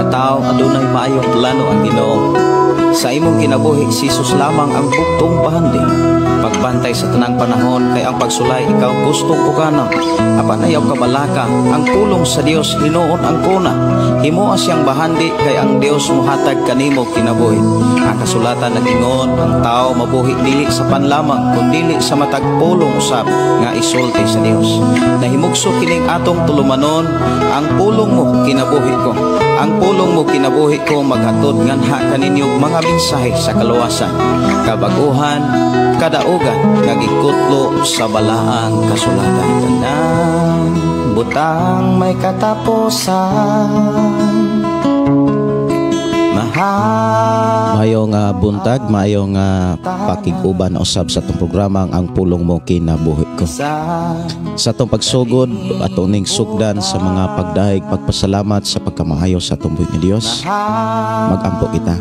Pagkatao, adunay maayong plano ang Ginoo. Sa imong kinabuhi, si Jesus lamang ang buktong bahandi. Pagbantay sa tanang panahon kay ang pagsulay ikaw gustong pugana. Apan ayaw kabalaka, ang pulong sa Dios hinuon ang kuna. Himoa siyang bahandi kay ang Dios mohatag kanimo kinabuhi. Ang kasulatan nag-ingon, ang tao mabuhi dili sa pan lamang kun dili sa matag pulong usab nga isulti sa Dios. Nahimugso kining atong tulumanon, "Ang pulong mo kinabuhi ko." Ang pulong mo kinabuhi ko maghatod nganha kaninyo mga mensahe sa kaluwasan, kabaguhan, kadaugan nga gikutlo sa balaang kasulatan. Tanang butang may katapusan. Mahal. Maayong buntag, maayong pakig-uban usab sa atong programa "Ang Pulong Mo Kinabuhi Ko." Sa atong pagsugod, ato ning sugdan sa mga pagdayeg, pagpasalamat sa pagkamaayo sa atong buhi nga Dios. Magampo kita.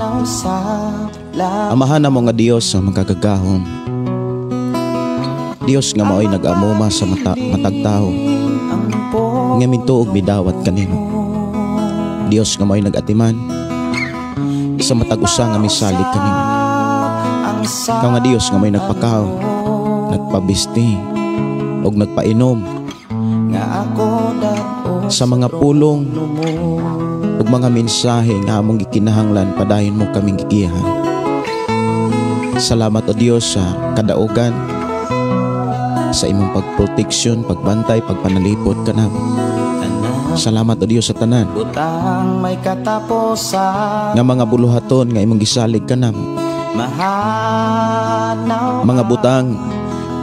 Amahan namo nga Dios nga makagagahom. Dios nga mao'y nag-amuma sa mata, matag tawo nga mintuog midawat kanimo. Dios nga mao'y nag-atiman sa matag usa nga misalig kanimo. Ikaw nga Dios nga mao'y nagpakaon, nagpabisti, ug nagpainom sa mga pulong ug mga mensahe nga among gikinahanglan, padayon mo kaming gigiyahan. Salamat, o Dios, sa kadaugan, sa imong pagproteksyon, pagbantay, pagpanalipod kanamo. Salamat, o Dios, sa tanan Butang may katapusan. Nga mga buluhaton nga imong gisalig kanamo. Mahanaw Mga butang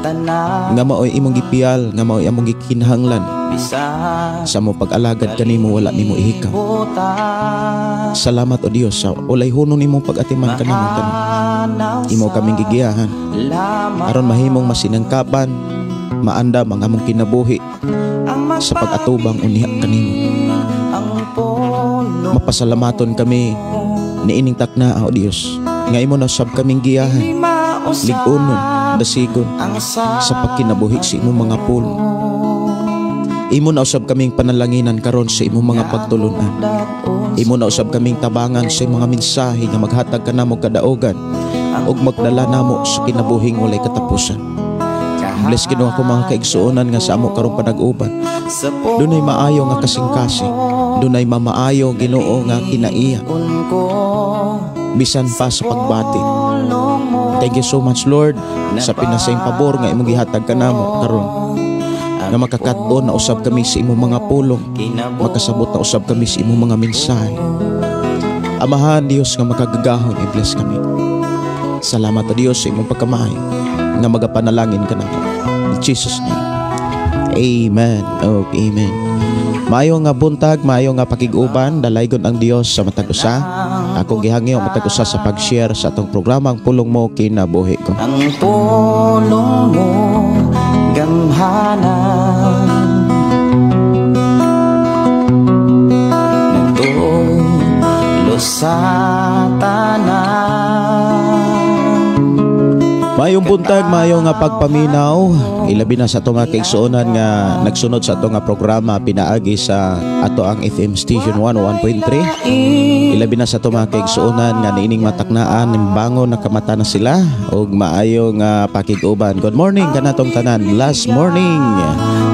tanan nga mao'y imong gipiyal, nga mao'y among gikinahanglan bisan sa mo pag-alagad kanimo, wala nimo ihikaw. Kalibutan. Salamat, o Dios, sa walay hunong nimong pag-atiman kanamong tanan. Mahanaw Imo kaming gigiyahan lamang aron mahimong masinangkapan, maandam ang among kinabuhi ang sa pag-atubang unya kanimo. Ang pulong Mapasalamaton kami niining takna, o Dios, nga imo na sab kaming giyahan, lig-unon, dasigon ang sa pagkinabuhi sa imong mga pulong. Imo na usab kaming panalanginan karon sa imong mga pagtulunan. Imo na usab kaming tabangan sa imong mga mensahe nga maghatag kanamo kadaugan ug magdala namo sa kinabuhing walay katapusan. Bless, Ginoo, ako mga kaigsuonan nga sa amo karong panag-uban. Dunay maayo nga kasing-kasing. Dunay mamaayo, Ginoo, nga kinaiya bisan pa sa pagbati. Thank you so much, Lord, sa pinasayng pabor nga imong gihatag kanamo karon nga makakat-on na usab kami sa imong mga pulong, makasabot na usab kami sa imong mga mensahe. Amahan Dios nga makagagahom, i-bless kami. Salamat, o Dios, sa imong pagkamaayo nga magapanalangin kanamo. In Jesus' name. Amen. Oh, amen. Maayo nga buntag, maayo nga pakig-uban, dalaygon ang Dios sa matag usa. Akong gihangyo matag usa sa pag-share sa atong programa "Ang Pulong Mo Kinabuhi Ko." Ang pulong mo gamhanan nagtulo sa tanan. Maayong buntag, maayo nga pagpaminaw. Ilabi na sa atong mga kaigsuonan nga nagsunod sa atong nga programa pinaagi sa ato ang FM station 101.3. Ilabi na sa atong mga kaigsuonan nga niining mataknaan bangon nakamata na sila ug maayo nga pakig-uban. Good morning kanatong tanan. Last morning.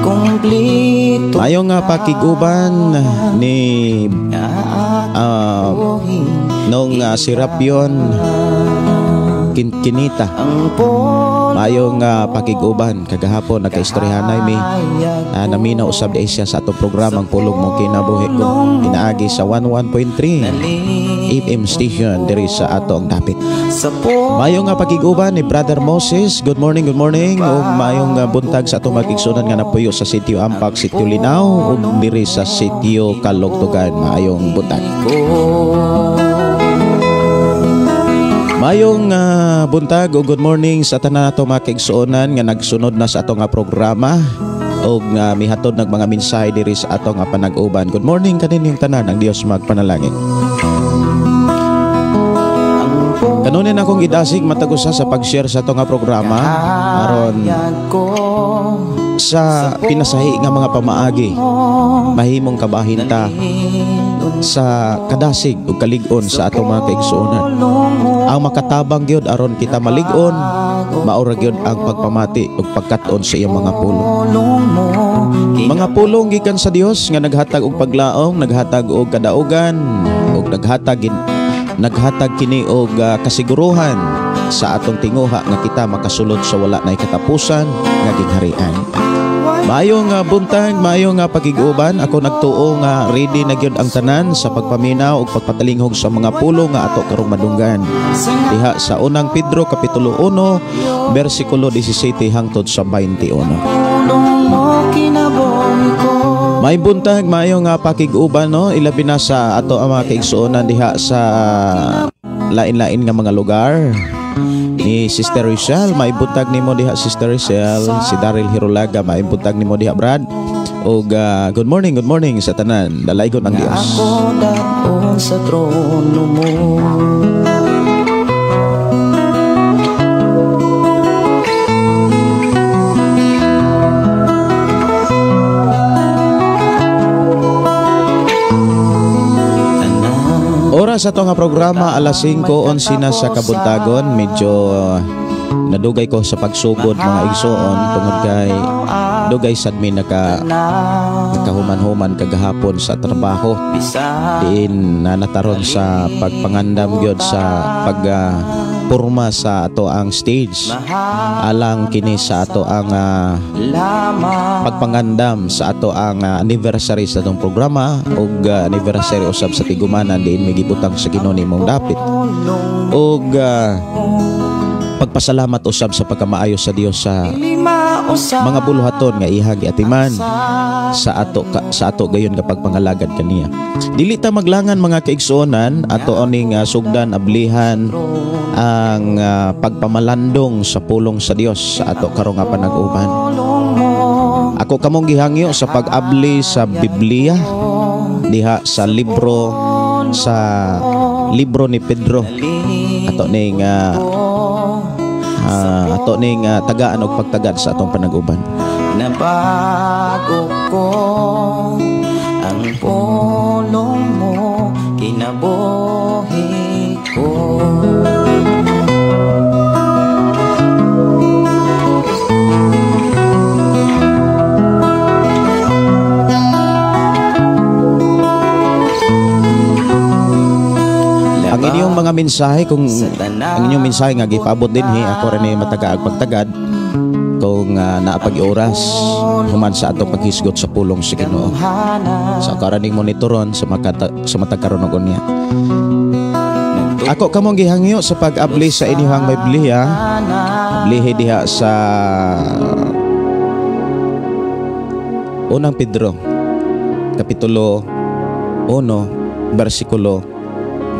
Kumplito Maayo nga pakig-uban ni nung si Rapion Kinita. Ang pulong Maayong pakig-uban kagahapon nagkaistoryahanay mi. Naminaw usab di siya sa atong programang "Pulong Mo Kinabuhi Ko" pinaagi sa 11.3 FM station diri sa atong dapit. Sa pulong Maayong nga pakig-uban ni Brother Moses. Good morning, good morning. Ug maayong buntag sa atong mga igsuonan nga napuyo sa Sitio Ampak, Sitio Linaw ug diri sa Sitio Kalugtugan. Maayong buntag. Ko. Maayong buntag o good morning sa tanan nato mga kaigsuonan nga nagsunod na sa atong nga programa og nga mihatod nag mga mensahe diri sa atong nga panag-uban. Good morning kaninyong tanan, ang Dios magpanalangin. Kanunin akong gidasig matag usa sa pag-share sa atong nga programa aron ko sa pinasahi nga mga pamaagi mahimong kabahin ta sa kadasig ug kalig-on sa atong mga kaigsuonan. Ang makatabang gyud aron kita malig-on, maura gyud ang pagpamati ug pagkat-on sa iyang mga pulong. Mga pulong gikan sa Dios nga naghatag og paglaom, naghatag og kadaugan, ug naghatag kini og kasiguruhan sa atong tinguha nga kita makasulod sa wala nay katapusan nga gingharian. Maayong buntag, maayong pagig-uban. Ako nagtuo nga ready na gyud ang tanan sa pagpaminaw ug pagpatalinghog sa mga pulong nga ato karong madunggan. Diha sa unang Pedro kapitulo 1 bersikulo 17 hangtod sa 21. May buntag, maayong pakig-uban, no? Ilabi na sa ato ang mga kaigsuonan diha sa lain-lain nga mga lugar. Ni Sister Rochelle, may buntag nimo diha Sister Rochelle, si Daryl Hirolaga, may buntag nimo diha Brad. Og good morning sa tanan. Dalaygon ang Dios. Ako daon sa trono mo. Oras sa nga programa alas 5:11 na sa kabuntagon. Medyo nadugay ko sa pagsugod mga igsoon tungod kay dugay sad mi nakahuman-human kagahapon sa trabaho. Diin na nataron sa pagpangandam gyud sa pagpurma sa ato ang stage. Alang kini sa ato ang pagpangandam sa ato ang anniversary sa atong programa ug anniversary usab sa tigumanan diin may gibutang sa Ginoo nimong dapit. Ug pagpasalamat usab sa pagkamaayo sa Dios sa mga buluhaton nga ihang giatiman sa ato gayon kapag pangalagad kaniya. Dili ta maglangan mga kaigsuonan, ato aning sugdan ablihan ang pagpamalandong sa pulong sa Dios sa ato karong nga panag-uban. Ako kamong gihangyo sa pag-abli sa Biblia diha sa libro ni Pedro. Ato ning tagaan og pagtagad sa atong panag-uban. Nabago ko ang pulong mo, kinabuhi ko. Ang inyong mga mensahe, kung ang inyong mensahe nga gipaabot dinhi, ako rin ay matagaag pagtagad kung naapag-oras human sa ato paghisgot sa pulong sa Ginoo. Sa karaning monitoron sa matag karon og unya. Ako kamong gihangyo sa pag-abli sa inyong Biblia. Ablihi diha sa unang Pedro kapitulo 1 bersikulo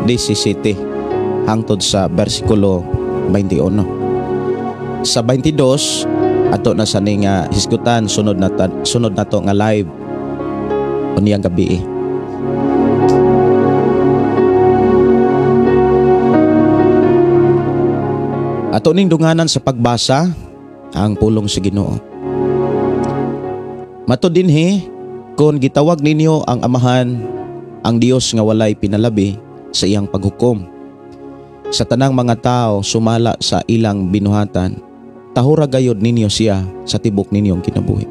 17 hangtod sa bersikulo 21. Sa 22 ato na sa ning hisgutan sunod na to nga live unyang gabi. Ato ning dunganan sa pagbasa ang pulong sa Ginoo. Matud dinhi kon gitawag ninyo ang Amahan, ang Dios nga walay pinalabi sa iyang paghukom sa tanang mga tao sumala sa ilang binuhatan, tahura gayod ninyo siya sa tibok ninyong kinabuhi.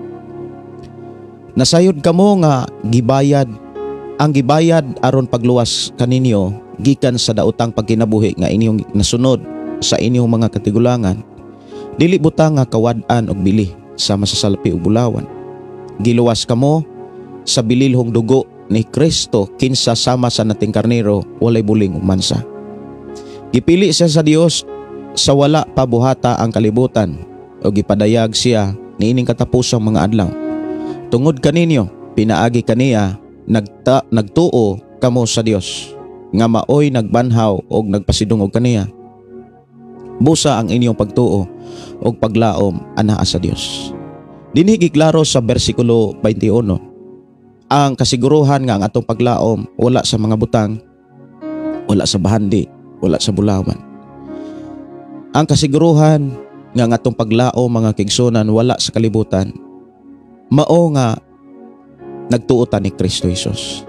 Nasayod kamo nga gibayad ang gibayad aron pagluwas kaninyo gikan sa daotang pagkinabuhi nga inyong nasunod sa inyong mga katigulangan. Dili butang nga kawad-an og bili sa masasalpi og bulawan. Giluwas kamo sa bililhong dugo ni Kristo kinsa sama sa nating karnero walay buling ug mansa. Gipili siya sa Dios sa wala pa buhata ang kalibutan o gipadayag siya niining katapusang mga adlaw. Tungod kaninyo, pinaagi kaniya nagtuo kamo sa Dios nga maoy nagbanhaw og nagpasidungog kaniya. Busa ang inyong pagtuo og paglaom anaa sa Dios. Dinhi giklaro sa bersikulo 21 ang kasiguruhan nga ang atong paglaom wala sa mga butang, wala sa bahandi, wala sa bulawan. Ang kasiguruhan nga ang atong paglaom mga kaigsunan wala sa kalibutan, mao nga nagtuo ta ni Kristo Jesus.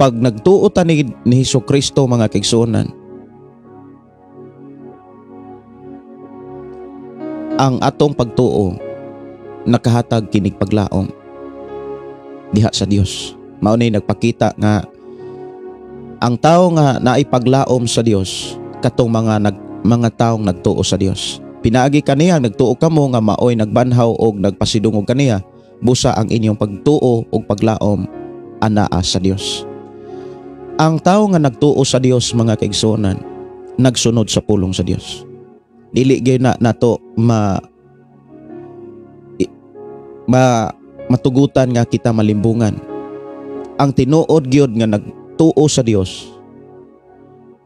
Pag nagtuo ta ni Hesus Kristo, mga kaigsuonan, ang atong pagtuo nakahatag kinig paglaom diha sa Dios. Mao ni nagpakita nga ang tao nga naipaglaom sa Dios katong mga taong nagtuo sa Dios. Pinaagi kaniya nagtuo kamo nga maoy nagbanhaw og nagpasidungog kaniya, busa ang inyong pagtuo og paglaom anaa sa Dios. Ang tao nga nagtuo sa Dios, mga kaigsuonan, nagsunod sa pulong sa Dios. Dili gyud na nato matugutan nga kita malimbungan. Ang tinuod gyud nga nagtuo sa Dios,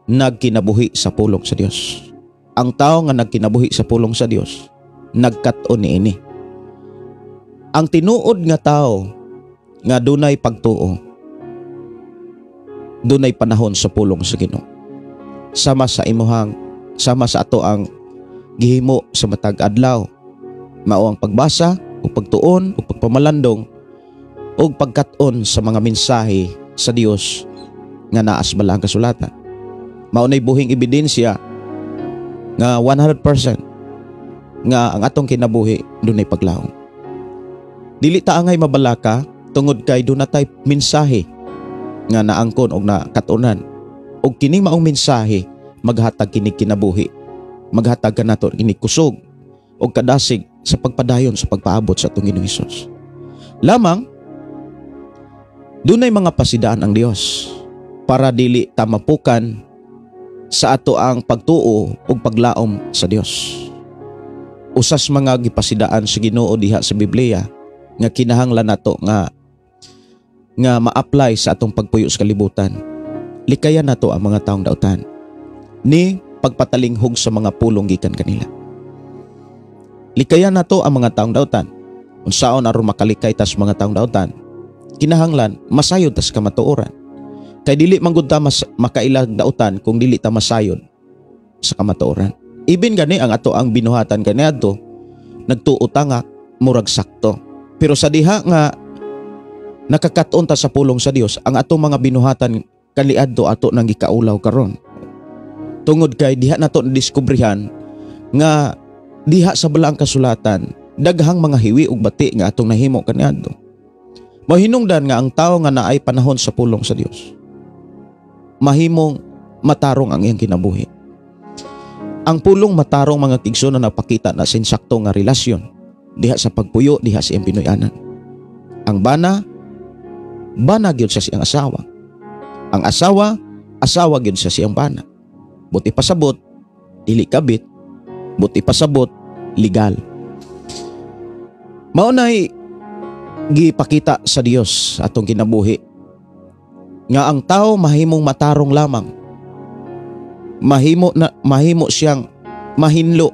nagkinabuhi sa pulong sa Dios. Ang tao nga nagkinabuhi sa pulong sa Dios, nagkat-on niini. Ang tinuod nga tao nga dunay pagtuo, dunay panahon sa pulong sa Ginoo. Sama sa imuhang, sama sa ato ang gihimo sa matag adlaw, mao ang pagbasa o pagtuon o pagpamalandong o pagkat-on sa mga mensahe sa Dios nga naas bala ang kasulatan. Mao nay buhing ebidensya nga 100% nga ang atong kinabuhi dunay paglaom. Dili ta angay mabalaka tungod kay dunatay mensahe nga naangkon og nakatunan, og kini maong mensahe maghatag kini kinabuhi, maghatag kanato kini kusog og kadasig sa pagpadayon sa pagpaabot sa atong Ginoong Hesus. Lamang dunay mga pasidaan ang Dios para dili ta mapukan sa ato ang pagtuo ug paglaom sa Dios. Usas mga gipasidaan sa Ginoo diha sa Biblia nga kinahanglan nato nga ma-apply sa atong pagpuyo sa kalibutan. Likayan nato ang mga taong dautan ni pagpatalinghog sa mga pulong gikan kanila. Likayan nato ang mga taong dautan. Unsaon aron makalikay tas mga taong dautan, kinahanglan masayod tas kamatuoran. Kay dili man gud ta makailag dautan kung dili ta masayod sa kamatuoran. Ibin gani ang ato ang binuhatan kaniadto, nagtuo ta nga murag sakto. Pero sa diha nga nakakaton ta sa pulong sa Dios, ang atong mga binuhatan kaniadto ato nang gikaulaw karon. Tungod kay diha nato nadiskubrihan nga diha sa balaang kasulatan daghang mga hiwi ug bati nga atong nahimo kaniadto. Mahinungdan nga ang tao nga naay panahon sa pulong sa Dios, mahimong matarong ang iyang kinabuhi. Ang pulong matarong, mga kigso, na napakita na sinsakto nga relasyon diha sa pagpuyo, diha sa iyang Pinoyanan. Ang bana, bana gyud sa siyang asawa. Ang asawa, asawa gyud sa siyang bana. Buti pasabot, dili kabit. Buti pasabot, legal. Mao nay gipakita sa Dios atong kinabuhi nga ang tao mahimong matarong lamang. Mahimo siyang mahinlo.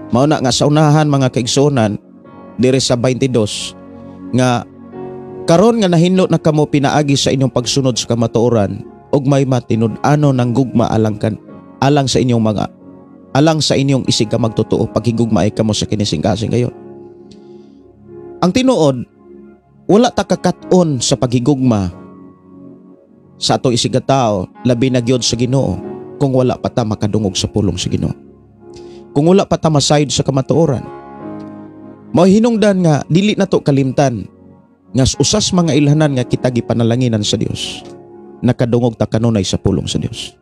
Mao na nga sa unahan, mga kaigsuonan, dire sa 22 nga karon nga nahinlo na kamo pinaagi sa inyong pagsunod sa kamatuoran ug may matinud-ano ng gugma alang sa inyong mga alang sa inyong isig ka magtotoo paghigugma ay kamo sa kinisingkasing gayon. Ang tinuod, wala ta kakat-on sa paghigugma sa atong isig ka tao, labi na gyud sa Ginoo, kung wala pa ta makadungog sa pulong sa Ginoo. Kung wala pa ta masayod sa kamatuoran. Mao hinungdan nga dili nato kalimtan nga usas mga ilhanan nga kita gipanalanginan sa Dios, nakadungog ta kanunay sa pulong sa Dios.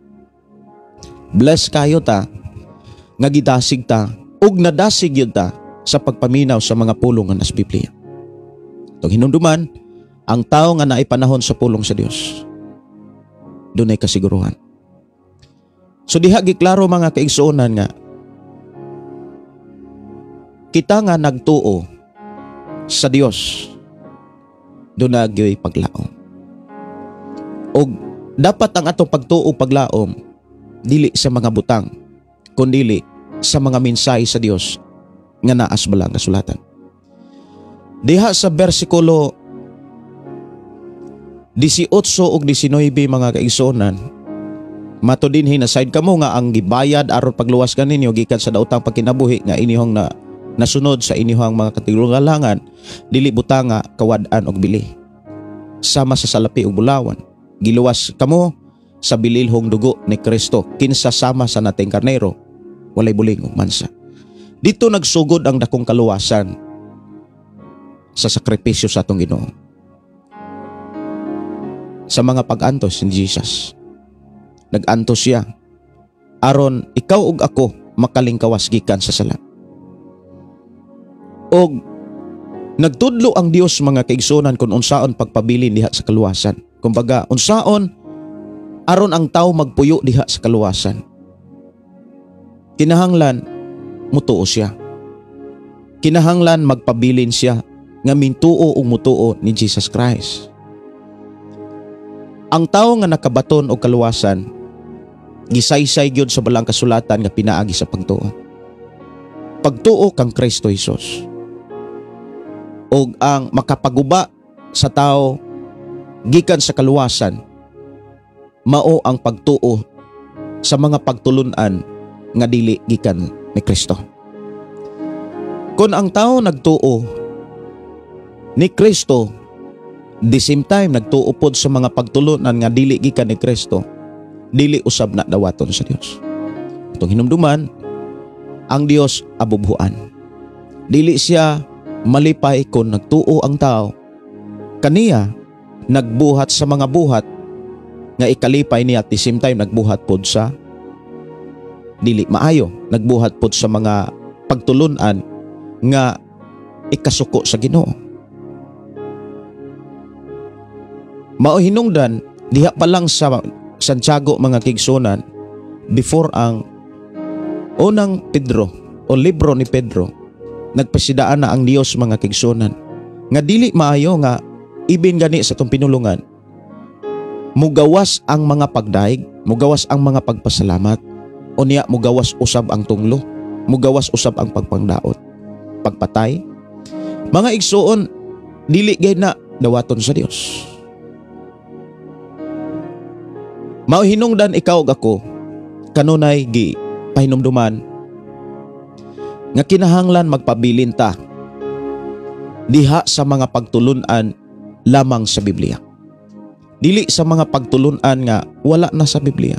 Bless kayo ta nga gidasig ta ug nadasig gyud ta sa pagpaminaw sa mga pulong nga nas Biblia. Itong hinumduman, ang tao nga naay panahon sa pulong sa Dios, dunay kasiguruhan. So diha giklaro, mga kaigsuonan, nga kita nga nagtuo sa Dios, duna gyoy paglaom. Og dapat ang atong pagtuo paglaom dili sa mga butang, kundili sa mga mensahe sa Dios nga naas bala ang kasulatan. Diha sa bersikulo 18 ug 19, mga kaigsuonan, mato dinhi na side kamo nga ang gibayad aron pagluwas kaninyo gikan sa daotang pagkinabuhi nga inyong na nasunod sa inyong mga katigulangan, dili butanga kawad-an og bili sama sa salapi ug bulawan. Giluwas kamo sa bililhong dugo ni Kristo, kinsa sama sa nating karnero, walay buling ug mansa. Dito nagsugod ang dakong kaluwasan sa sakripisyo sa atong Ginoo, sa mga pag-antos ni Jesus. Nag-antos siya aron ikaw ug ako makalingkawas gikan sa sala. Og nagtudlo ang Dios, mga kaigsunan, kung unsaon pagpabilin diha sa kaluwasan. Kumbaga, unsaon aron ang tao magpuyo diha sa kaluwasan. Kinahanglan mutuo siya. Kinahanglan magpabilin siya nga mintuo ug mutuo ni Jesus Christ. Ang tao nga nakabaton og kaluwasan, gisaysay gyud sa balang kasulatan nga pinaagi sa pagtuo. Pagtuo kang Kristo Jesus. Og ang makapaguba sa tao gikan sa kaluwasan, mao ang pagtuo sa mga pagtulunan nga dili gikan ni Kristo. Kung ang tao nagtuo ni Kristo, the same time nagtuo pod sa mga pagtulunan nga dili gikan ni Kristo, dili usab na dawaton sa Dios. Atong hinumduman, ang Dios abubuan. Dili siya malipay kung nagtuo ang tao kaniya, nagbuhat sa mga buhat nga ikalipay niya, at the same time nagbuhat pod sa dili maayo, nagbuhat pod sa mga pagtulunan nga ikasuko sa Ginoo. Mao hinungdan diha pa lang sa Santiago, mga kaigsunan, before ang unang Pedro o libro ni Pedro, nagpasidaan na ang Dios, mga kaigsunan, nga dili maayo nga ibin gani sa itong pinulungan mugawas ang mga pagdaig, mugawas ang mga pagpasalamat, unya mugawas usab ang tunglo, mugawas usab ang pagpangdaot, pagpatay. Mga igsuon, dili gay na dawaton sa Dios. Mao hinungdan ikaw ug ako kanunay gi pahinumduman nga kinahanglan magpabilin ta diha sa mga pagtulunan lamang sa Biblia. Dili sa mga pagtulunan nga wala na sa Biblia.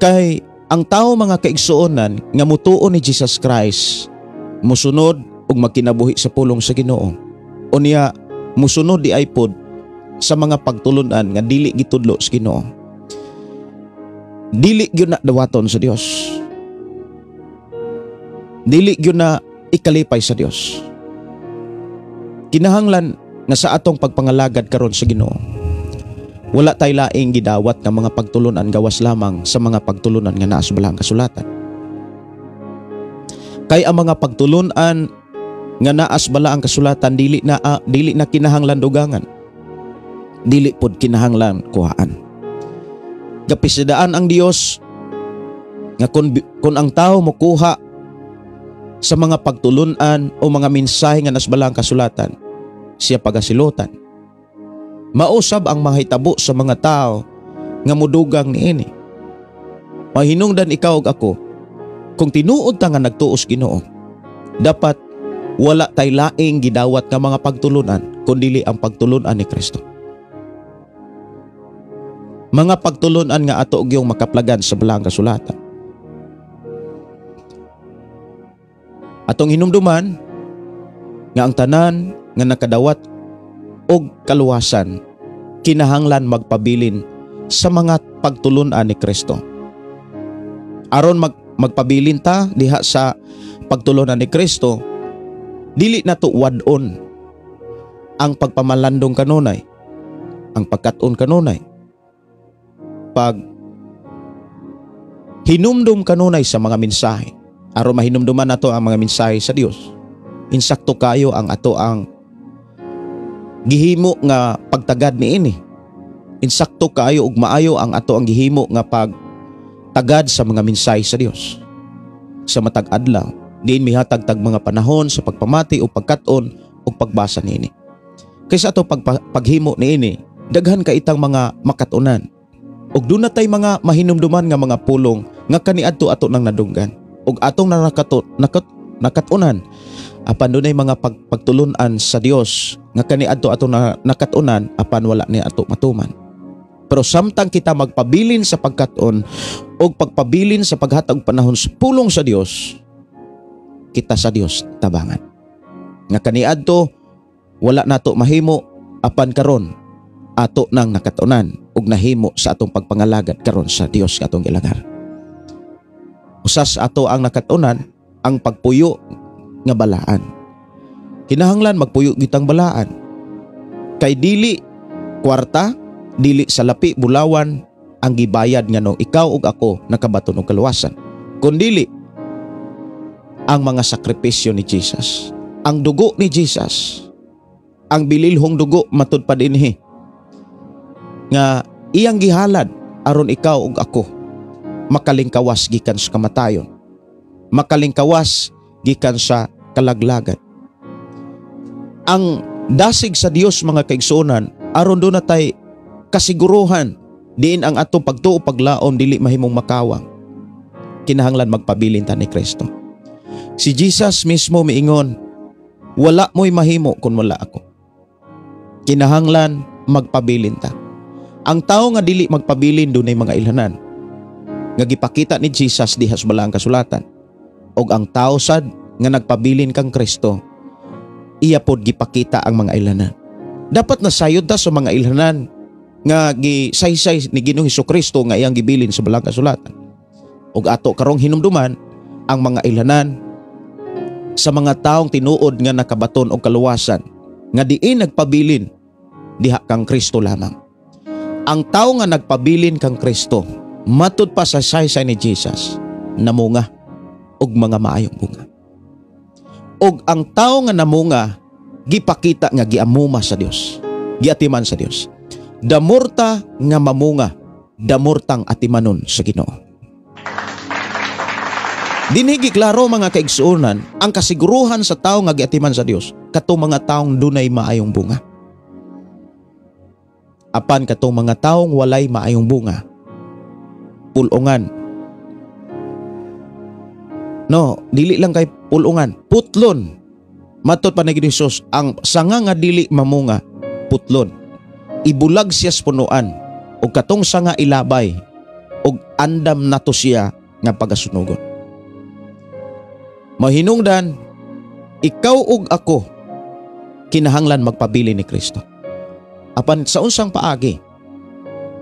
Kay ang tao, mga kaigsuonan, nga mutuo ni Jesus Christ, musunod ug magkinabuhi sa pulong sa Ginoo, unya musunod di ay pod sa mga pagtulunan nga dili gitudlo sa Ginoo, dili gyud na dawaton sa Dios. Dili gyud na ikalipay sa Dios. Kinahanglan nga sa atong pagpangalagad karon sa Ginoo, wala tay laing gidawat nga mga pagtulunan gawas lamang sa mga pagtulunan nga naa sa balang kasulatan. Kay ang mga pagtulunan nga naa sa balaang kasulatan dili na kinahanglan dugangan. Dili pod kinahanglan kuhaan. Gapisidaan ang Dios nga kun ang tao mokuha sa mga pagtulunan o mga mensahe nga nasa balaang kasulatan, siya pagasilutan. Mausab ang mahitabo sa mga tao nga mudugang niini. Mahinungdan ikaw ug ako, kung tinuod ta nga nagtuos Ginoo, dapat wala tay laing gidawat nga mga pagtulunan kundili ang pagtulunan ni Kristo. Mga pagtulunan nga ato gyung makaplagan sa balaang kasulatan. Atong hinumduman nga ang tanan nga nakadawat og kaluwasan kinahanglan magpabilin sa mga pagtulunan ni Kristo. Aron magpabilin ta diha sa pagtulunan ni Kristo, dili nato wad-on ang pagpamalandong kanunay, ang pagkat-on kanunay, pag hinumdum kanunay sa mga mensahe. Aron mahinumduman nato ang mga mensahe sa Dios, insakto kayo ang ato ang gihimo nga pagtagad niini. Insakto kaayo ug maayo ang ato ang gihimo nga pagtagad sa mga mensahe sa Dios. Sa matag adlaw, diin mihatag tag mga panahon sa pagpamati o pagkat-on o pagbasa niini. Kaysa ato paghimo niini, daghan ka itang mga makatunan. Ug duna tay mga mahinumduman nga mga pulong nga kaniadto ato nang nadunggan ug atong nakatunan. Apan dunay mga pagtulunan sa Dios nga kaniadto ato na nakatunan apan wala ni ato matuman. Pero samtang kita magpabilin sa pagkat-on o pagpabilin sa paghatag panahon sa pulong sa Dios, kita sa Dios tabangan. Nga kaniadto wala nato mahimo, apan karon ato nang nakatunan ug nahimo sa atong pagpangalagad karon sa Dios nga atong gilangar. Usas ato ang nakatunan ang pagpuyo nga balaan. Kinahanglan magpuyo gitang balaan. Kay dili kwarta, dili salapi bulawan ang gibayad nganong ikaw ug ako nakabaton og kaluwasan, kundili ang mga sakripisyo ni Jesus, ang dugo ni Jesus, ang bililhong dugo matud pa dinhi nga iyang gihalad aron ikaw ug ako makalingkawas gikan sa kamatayon, makalingkawas gikan sa kalaglagan. Ang dasig sa Dios, mga kaigsuonan, aron do natay kasiguruhan diin ang atong pagtuo paglaom dili mahimong makawang, kinahanglan magpabilin ta ni Kristo. Si Jesus mismo miingon, "Wala mo'y mahimo kung wala ako." Kinahanglan magpabilin ta. Ang tao nga dili magpabilin, dunay mga ilhanan nga gipakita ni Jesus diha sa Balaang Kasulatan. Og ang tao sad nga nagpabilin kang Kristo, iya pod gipakita ang mga ilhanan. Dapat nasayod ta sa mga ilhanan nga gisaysay ni Ginoong Hesukristo nga iyang gibilin sa Balaang Kasulatan. Og ato karong hinumduman ang mga ilhanan sa mga taong tinuod nga nakabaton og kaluwasan nga diin nagpabilin diha kang Kristo lamang. Ang tao nga nagpabilin kang Kristo, matud pa sa saysay ni Jesus, namunga og mga maayong bunga. Og ang tao nga namunga, gipakita nga giamuma sa Dios, giatiman sa Dios. Damorta nga mamunga, damortang atimanon sa Ginoo. Dinhi giklaro, mga kaigsuonan, ang kasiguruhan sa tao nga giatiman sa Dios, katong mga taong dunay maayong bunga. Apan katong mga taong walay maayong bunga, pulungan. No, dili lang kay pulungan, putlon. Matod pa ni Jesus, ang sanga nga dili mamunga, putlon. Ibulag siya sa punuan, ug katong sanga ilabay, ug andam nato siya nga pagasunugon. Mahinungdan, ikaw ug ako kinahanglan magpabili ni Kristo. Apan sa unsang paagi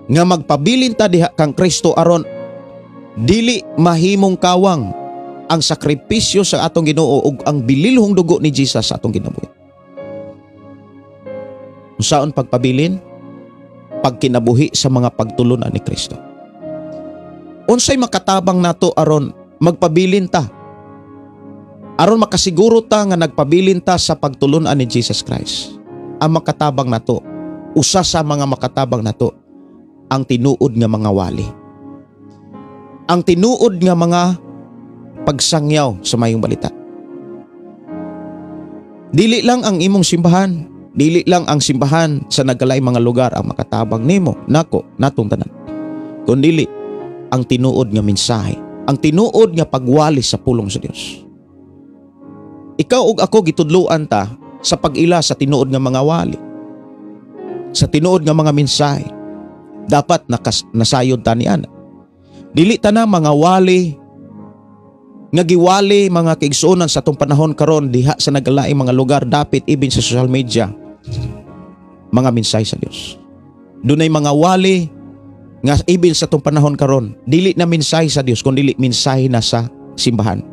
nga magpabilin ta diha kang Kristo aron dili mahimong kawang ang sakripisyo sa atong Ginoo ug ang bililhong dugo ni Jesus sa atong kinabuhi? Unsaon pagpabilin? Pagkinabuhi sa mga pagtulunan ni Kristo. Unsay makatabang nato aron magpabilin ta? Aron makasiguro ta nga nagpabilin ta sa pagtulunan ni Jesus Christ. Ang makatabang nato, usa sa mga makatabang nato, ang tinuod nga mga wali. Ang tinuod nga mga pagsangyaw sa mayong balita. Dili lang ang imong simbahan, dili lang ang simbahan sa nagkalay mga lugar ang makatabang nimo, nako, natong tanan. Kundili ang tinuod nga mensahe, ang tinuod nga pagwali sa pulong sa Dios. Ikaw ug ako gitudloan ta sa pag-ila sa tinuod nga mga wali, sa tinuod nga mga mensahe. Dapat nasayod ta ni ana. Dili ta na mga wali nga giwali, mga kaigsuonan, sa atong panahon karon diha sa nagalaing mga lugar dapit ibin sa social media mga mensahe sa Dios. Dunay mga wali nga ibin sa atong panahon karon dili na mensahe sa Dios kun dili mensahe na sa simbahan.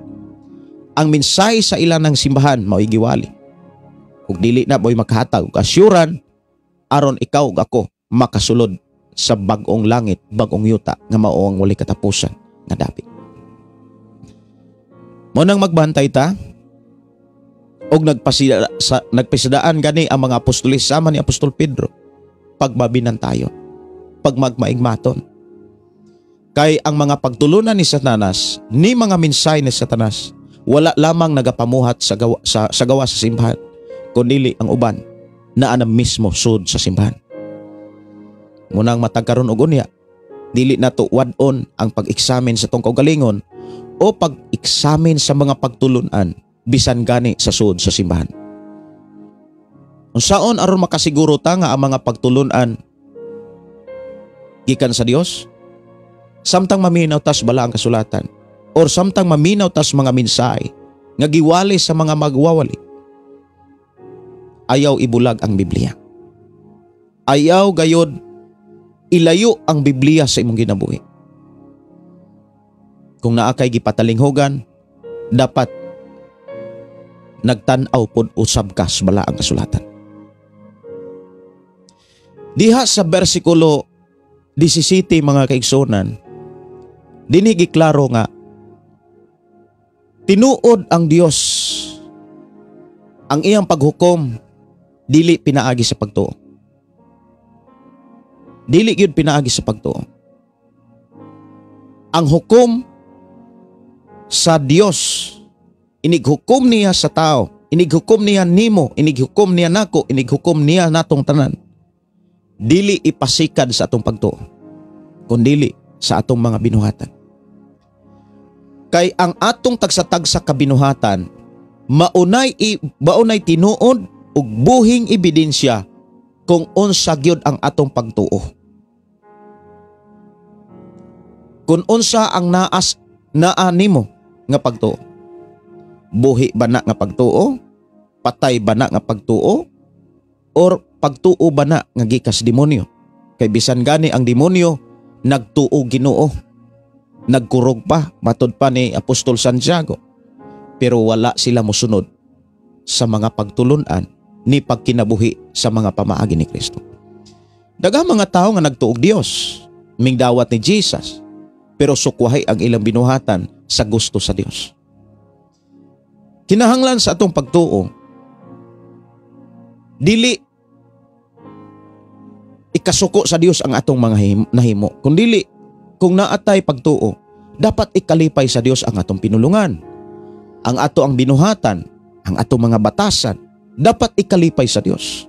Ang mensahe sa ilan ng simbahan mao'y giwali. Ug dili na mo'y makahatag og asyuran aron ikaw ug ako makasulod sa bag-ong langit, bag-ong yuta nga mao ang walay katapusan nga dapit. Mo nang magbantay ta og nagpasidaan gani ang mga apostoles sama ni Apostol Pedro, pagmabinantayon, pagmagmaigmaton. Kay ang mga pagtulunan ni Satanas, ni mga mensahe ni Satanas, wala lamang nagapamuhat sa gawa sa simbahan, kundili ang uban naa na mismo sud sa simbahan. Munang matag karon og unya, dili nato wad-on ang pag-eksamin sa tong kaugalingon o pag-eksamin sa mga pagtulunan bisan gani sa sud sa simbahan. Unsaon aron makasiguro ta nga ang mga pagtulunan Gikan sa Dios? Samtang maminaw tas balaang kasulatan or samtang maminaw tas mga mensahe nga giwali sa mga magwawali, ayaw ibulag ang Biblia. Ayaw gayod ilayo ang Biblia sa imong kinabuhi. Kung naa kay gipatalinghugan, dapat nagtan-aw pod usab ka sa balaang kasulatan. Diha sa bersikulo 17, mga kaigsunan, dinhi giklaro nga tinuod ang Dios, ang iyang paghukom dili pinaagi sa pagtuo. Dili gyud pinaagi sa pagtuo. Ang hukom sa Dios, inighukom niya sa tao, inighukom niya nimo, inighukom niya nako, inighukom niya natong tanan. Dili ipasikad sa atong pagtuo, kundili sa atong mga binuhatan. Kay ang atong tagsa-tagsa kabinuhatan, maunay tinuod ug buhing ebidensya kung unsa gyud ang atong pagtuo. Kung unsa ang naa nimo nga pagtuo. Buhi ba na nga pagtuo? Patay ba na nga pagtuo? Or pagtuo ba na nga gikas demonyo? Kay bisan gani ang demonyo nagtuo Ginoo. Nagkurog pa, matod pa ni Apostol Santiago. Pero wala sila mosunod sa mga pagtulunan ni pagkinabuhi sa mga pamaagi ni Kristo. Daghang mga tao nga nagtuog Dios, mingdawat ni Jesus, pero sukwahi ang ilang binuhatan sa gusto sa Dios. Kinahanglan sa atong pagtuo, dili ikasuko sa Dios ang atong mga nahimo, kundili kung naatay pagtuo, dapat ikalipay sa Dios ang atong pinulungan, ang ato ang binuhatan, ang atong mga batasan, dapat ikalipay sa Dios.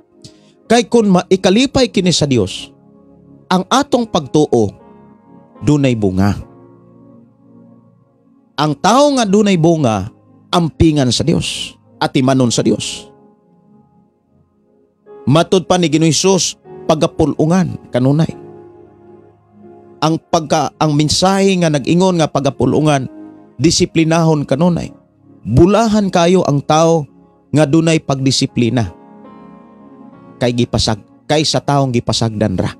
Kay kung maikalipay kini sa Dios, ang atong pagtuo dunay bunga. Ang tao nga dunay bunga, ampingan sa Dios at imanon sa Dios. Matud pa ni Ginoong Hesus, pagapulungan kanunay. Ang mensahe nga nag-ingon nga pagapulungan, disiplinahon kanunay. Bulahan kayo ang tao nga dunay pagdisiplina kay sa taong gipasagdan ra.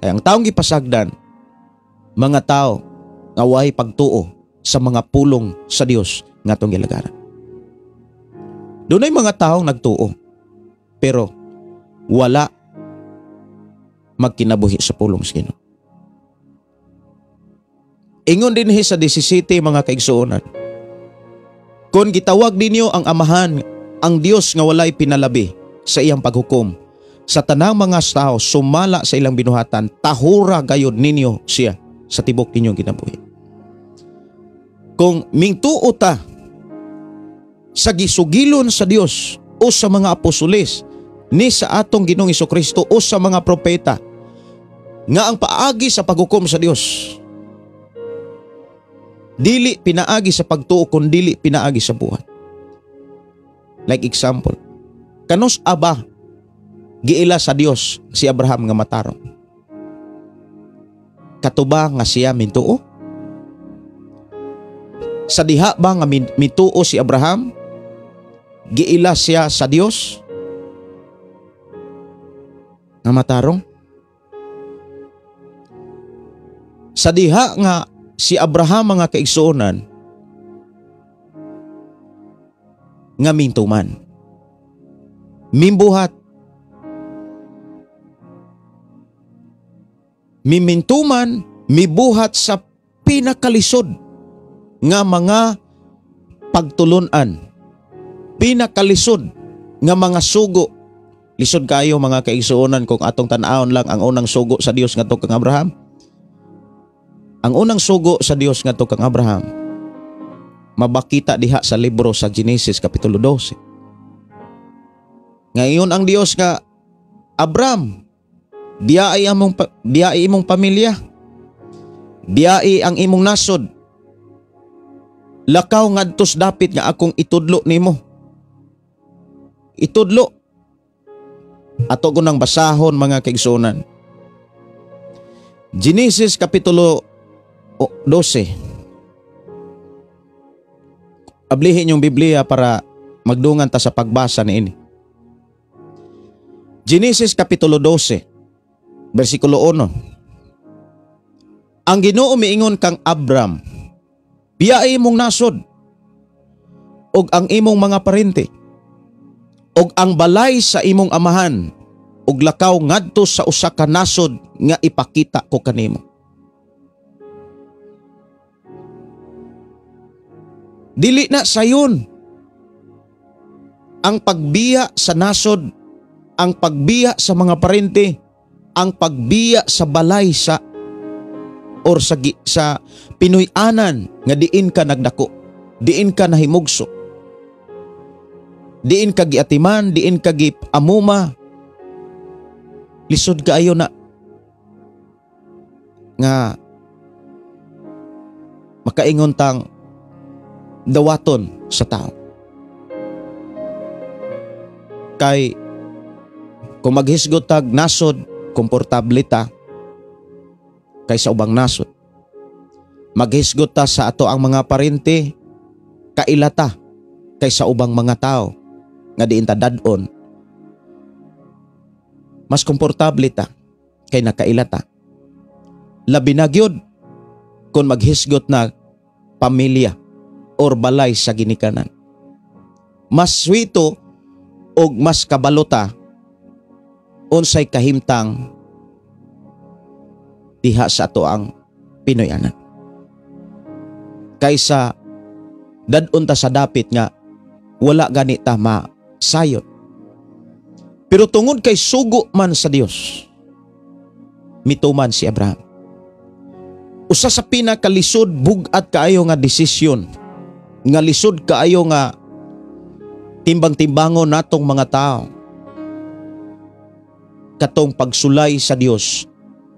Kay ang taong gipasagdan, mga tao nga way pagtuo sa mga pulong sa Dios nga atong gilagaran. Dunay mga taong nagtuo pero wala magkinabuhi sa pulong sa Ginoo. Ingon dinhi sa 17, mga kaigsuonan, kung gitawag ninyo ang Amahan, ang Dios nga walay pinalabi sa iyang paghukom sa tanang mga tao sumala sa ilang binuhatan, tahura gayod ninyo siya sa tibok ninyong kinabuhi. Kung mingtuo ta sa gisugilon sa Dios o sa mga apostoles ni sa atong Ginoong Hesukristo o sa mga propeta nga ang paagi sa paghukom sa Dios dili pinaagi sa pagtuo kun dili pinaagi sa buhat. Like example, kanus aba giila sa Dios si Abraham nga matarong? Katuba nga siya mintuo? Sa diha ba nga mintuo si Abraham? Giila siya sa Dios nga matarong? Sa diha nga si Abraham, mga kaigsuonan, nga mintuman, mimbuhat, mimintuman, mibuhat sa pinakalisod nga mga pagtulunan, pinakalisod nga mga sugo. Lisod kayo, mga kaigsuonan, kung atong tan-awon lang ang unang sugo sa Dios ngadto kang Abraham. Ang unang sugo sa Dios ngadto kang Abraham mabakita diha sa libro sa Genesis kapitulo 12. Ngayon ang Dios nga, Abraham, biyai imong pamilya, biyai ang imong nasod, lakaw ngadtos dapit nga akong itudlo nimo. Itudlo. Ato ko nang basahon, mga kaigsuonan. Genesis Kapitulo 12. Ablihin yung Biblia para magdungan ta sa pagbasa niini. Genesis Kapitulo 12, versikulo 1. Ang Ginoo miingon kang Abram, "Biyae imong nasod ug ang imong mga parente ug ang balay sa imong amahan ug lakaw ngadto sa usa ka nasod nga ipakita ko kanimo." Dili na sayon ang pagbiya sa nasod, ang pagbiya sa mga parente, ang pagbiya sa balay sa or sa Pinoy-anan nga diin ka nagdako, diin ka nahimugso, diin ka giatiman, diin ka giamuma. Lisod kaayo na nga makaingon tang dawaton sa tao. Kay kung maghisgot tag nasod, komportable ta kaysa ubang nasod. Maghisgot ta sa ato ang mga parente, kaila ta kaysa ubang mga tao nga diin ta dad-on. Mas komportable ta kay nakaila ta. Labi na gyud kung maghisgot na pamilya or balay sa ginikanan. Mas swito og mas kabalo ta unsay kahimtang diha sa ato ang Pinoy-anan. Kaysa dad-on ta sa dapit nga wala gani ta masayod. Pero tungod kay sugo man sa Dios, mituman si Abraham. Usa sa pinakalisod bug-at kaayo nga desisyon, nga lisod kaayo nga timbang-timbangon natong mga tao, katong pagsulay sa Dios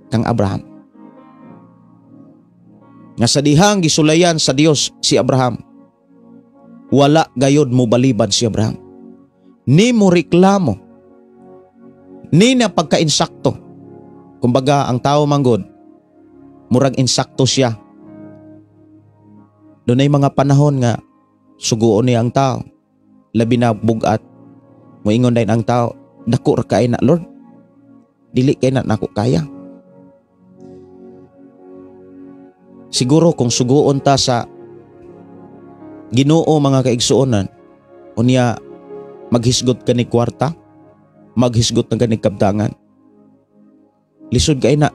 kang Abraham. Nga sa dihang gisulayan sa Dios si Abraham, wala gayod mo balibad si Abraham. Ni mo reklamo, ni na pagka-insakto. Kumbaga ang tao manggod, murag insakto siya. Dunay mga panahon nga suguon niya ang tao, labi na bugat, moingon din ang tao, "Dako ra kay na Lord, dili kay na nako kaya." Siguro kung suguon ta sa Ginoo mga kaigsuonan, unya maghisgot ka ni kwarta, maghisgot na ganing kabdangan, lisod kay na.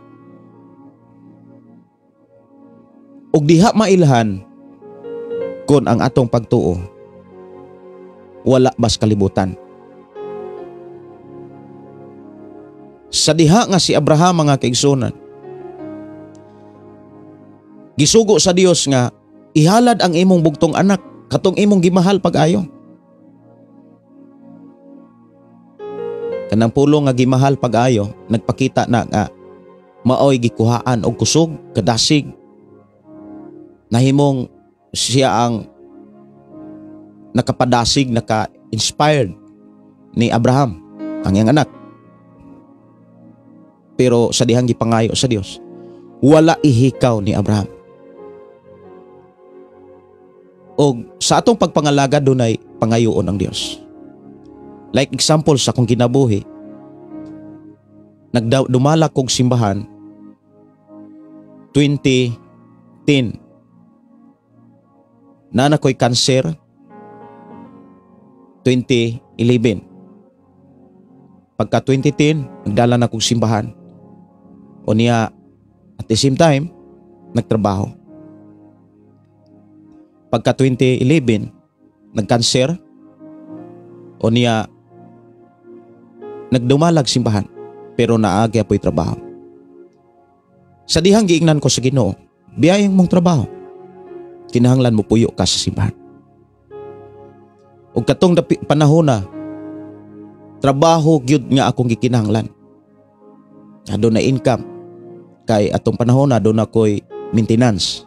Og diha mailhan kon ang atong pagtuo wala bas kalibutan. Sa diha nga si Abraham mga kaigsuonan, gisugo sa Dios nga ihalad ang imong bugtong anak, katong imong gimahal pag-ayo. Kanang pulong nga gimahal pag-ayo, nagpakita na nga maoy gikuhaan og kusog, kadasig. Nahimong siya ang nakapadasig, naka-inspired ni Abraham, ang iyang anak. Pero sa dihang gipangayo sa Dios, wala ihikaw ni Abraham. Og sa atong pagpangalaga dunay pangayoon ang Dios. Like example sa akong kinabuhi, nagdumala kog simbahan 2010. Nana ko'y kanser 2011. Pagka 2010, nagdala na kog simbahan. O niya, at the same time, nagtrabaho. Pagka 2011, nagkanser. O niya, nagdumalag simbahan, pero naagi apo'y trabaho. Sa dihang giingnan ko sa Ginoo, biyayang mong trabaho, kinahanglan mo puyo ka sa simbahan. Og katong panahon na, trabaho gyud nga akong gikinahanglan. Aduna income. Kay atong panahon na doon ako'y maintenance.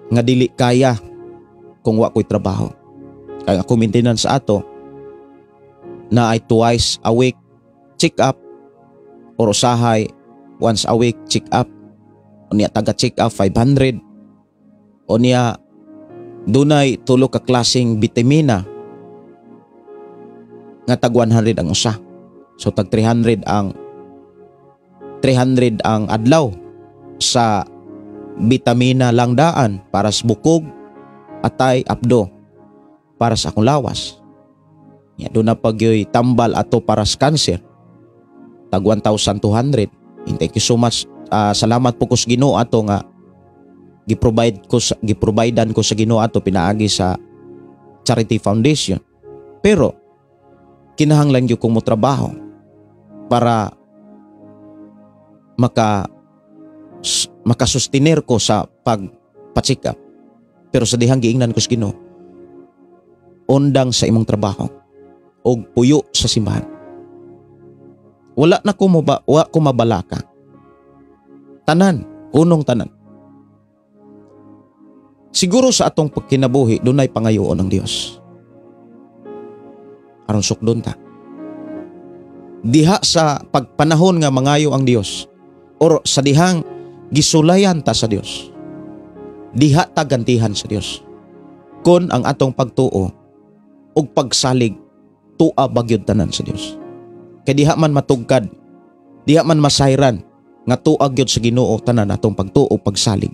Nga dili kaya kung wa ko'y trabaho. Kay ako maintenance ato na ay twice a week check up or usahay once a week check up. Unya taga check up 500. Unya dunay tulo ka klaseng bitamina nga tag 100 ang usa. So tag 300 ang 300 ang adlaw sa bitamina lang daan para sa bukog, atay, apdo para sa akong lawas. Ya, doon na pagyoy tambal ato para sa cancer. Tag 1,200. And thank you so much. Salamat po ko sa Ginoo ato nga gi-provide ko sa, gi-providean ko sa Ginoo ato pinaagi sa Charity Foundation. Pero kinahanglan gyud kong motrabaho para makasustiner ko sa pagpa-check up. Pero sa dihang giingnan ko sa Ginoo, undang sa imong trabaho og puyo sa simbahan. Wala na ko mo ba, wa ko mabalaka. Tanan, kunong tanan. Siguro sa atong pagkinabuhi dunay pangayoon ng Dios. Aron sukdon ta. Diha sa pagpanahon nga mangayo ang Dios or sa dihang gisulayan ta sa Dios, diha ta gantihan sa Dios. Kon ang atong pagtuo ug pagsalig tua bagyod tanan sa Dios. Kay diha man matugkad, diha man masayran nga tua gyud sa Ginoo tanan atong pagtuo pagsalig.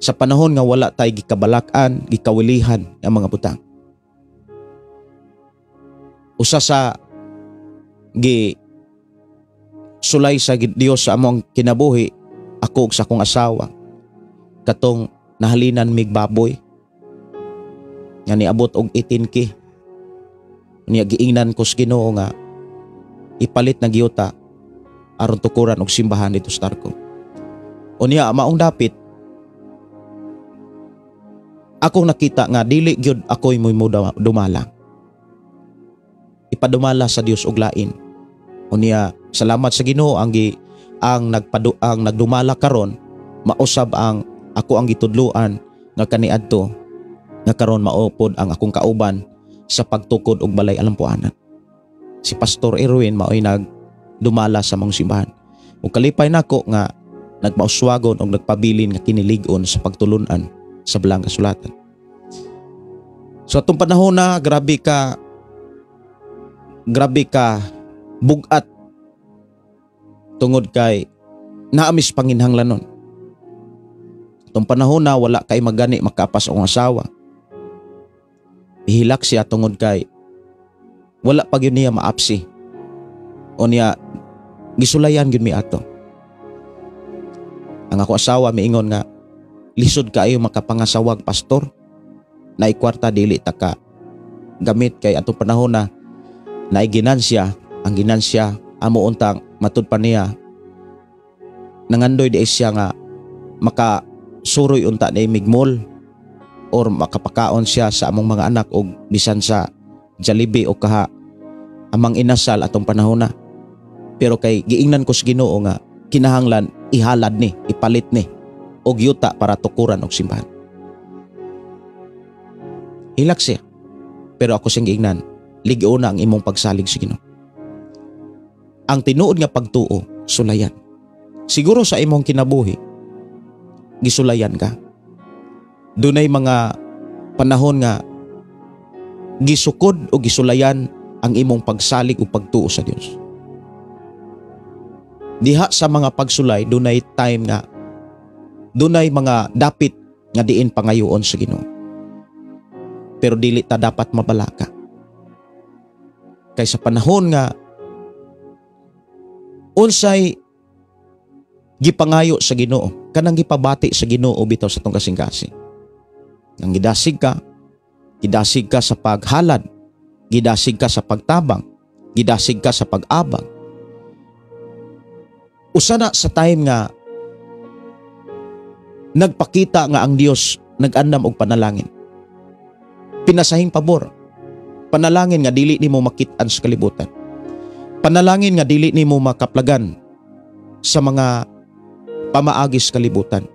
Sa panahon nga wala tay gikabalak-an, gikawilihan ang mga butang. Usa sa gi sulay sa Dios sa among kinabuhi, ako ug sa akong asawa, katong nahalinan mig baboy nga niabot og 18K. Niya giingnan ko sa Ginoo nga ipalit na giyuta aron tukuran og simbahan dito sa Tarco. Unya maong dapit akong nakita nga dili gyud ako'y mo'y dumala. Ipadumala sa Dios og lain. Unya salamat sa Ginoo ang gi, ang nagpadu ang nagdumala karon mausab ang ako ang gitudloan nga kaniadto nga karon maupod ang akong kauban sa pagtukod og balay alampuanan. Si Pastor Erwin maoy nagdumala sa mong simbahan. Ug kalipay nako nga nagmauswagon og nagpabilin nga kinilig-on sa pagtulunan sa Balang Kasulatan. So atong panahon na grabe ka bugat tungod kay naamis panginhanglanon. Atong panahon na wala kay magani makapas ang asawa. Ihilak siya tungod kay wala pa gyud niya maapsi. O niya gisulayan gyud mi ato. Ang ako asawa miingon nga lisod kaayo makapangasawag, pastor. Naay kwarta dili ta ka gamit kay atong panahon na naay ginansya, ang ginansya amo untang matud pa niya nangandoy di siya nga makasuroy unta ni migmol or makapakaon siya sa among mga anak og bisan sa Jollibee o kaha amang inasal atong panahon na. Pero kay giingnan ko sa Ginoo nga kinahanglan ihalad ni, ipalit ni og yuta para tukuran og simbahan. Hilak siya. Pero ako siyang giingnan, lig-o na ang imong pagsalig sa Ginoo. Ang tinuod nga pagtuo, sulayan. Siguro sa imong kinabuhi, gisulayan ka. Dunay mga panahon nga gisukod o gisulayan ang imong pagsalig o pagtuo sa Dios. Diha sa mga pagsulay, dunay time nga dunay mga dapit nga diin pangayoon sa Ginoo. Pero dili ta dapat mabalaka. Kay sa panahon nga unsay gipangayo sa Ginoo, kanang gipabati sa Ginoo bitaw sa tong kasing-kasing. Nang gidasig ka sa paghalad, gidasig ka sa pagtabang, gidasig ka sa pag-abag. Usa na sa time nga nagpakita nga ang Dios nag-andam og panalangin. Pinasahing pabor. Panalangin nga dili nimo makit-an sa kalibutan. Panalangin nga dili nimo makaplagan sa mga pamaagi sa kalibutan.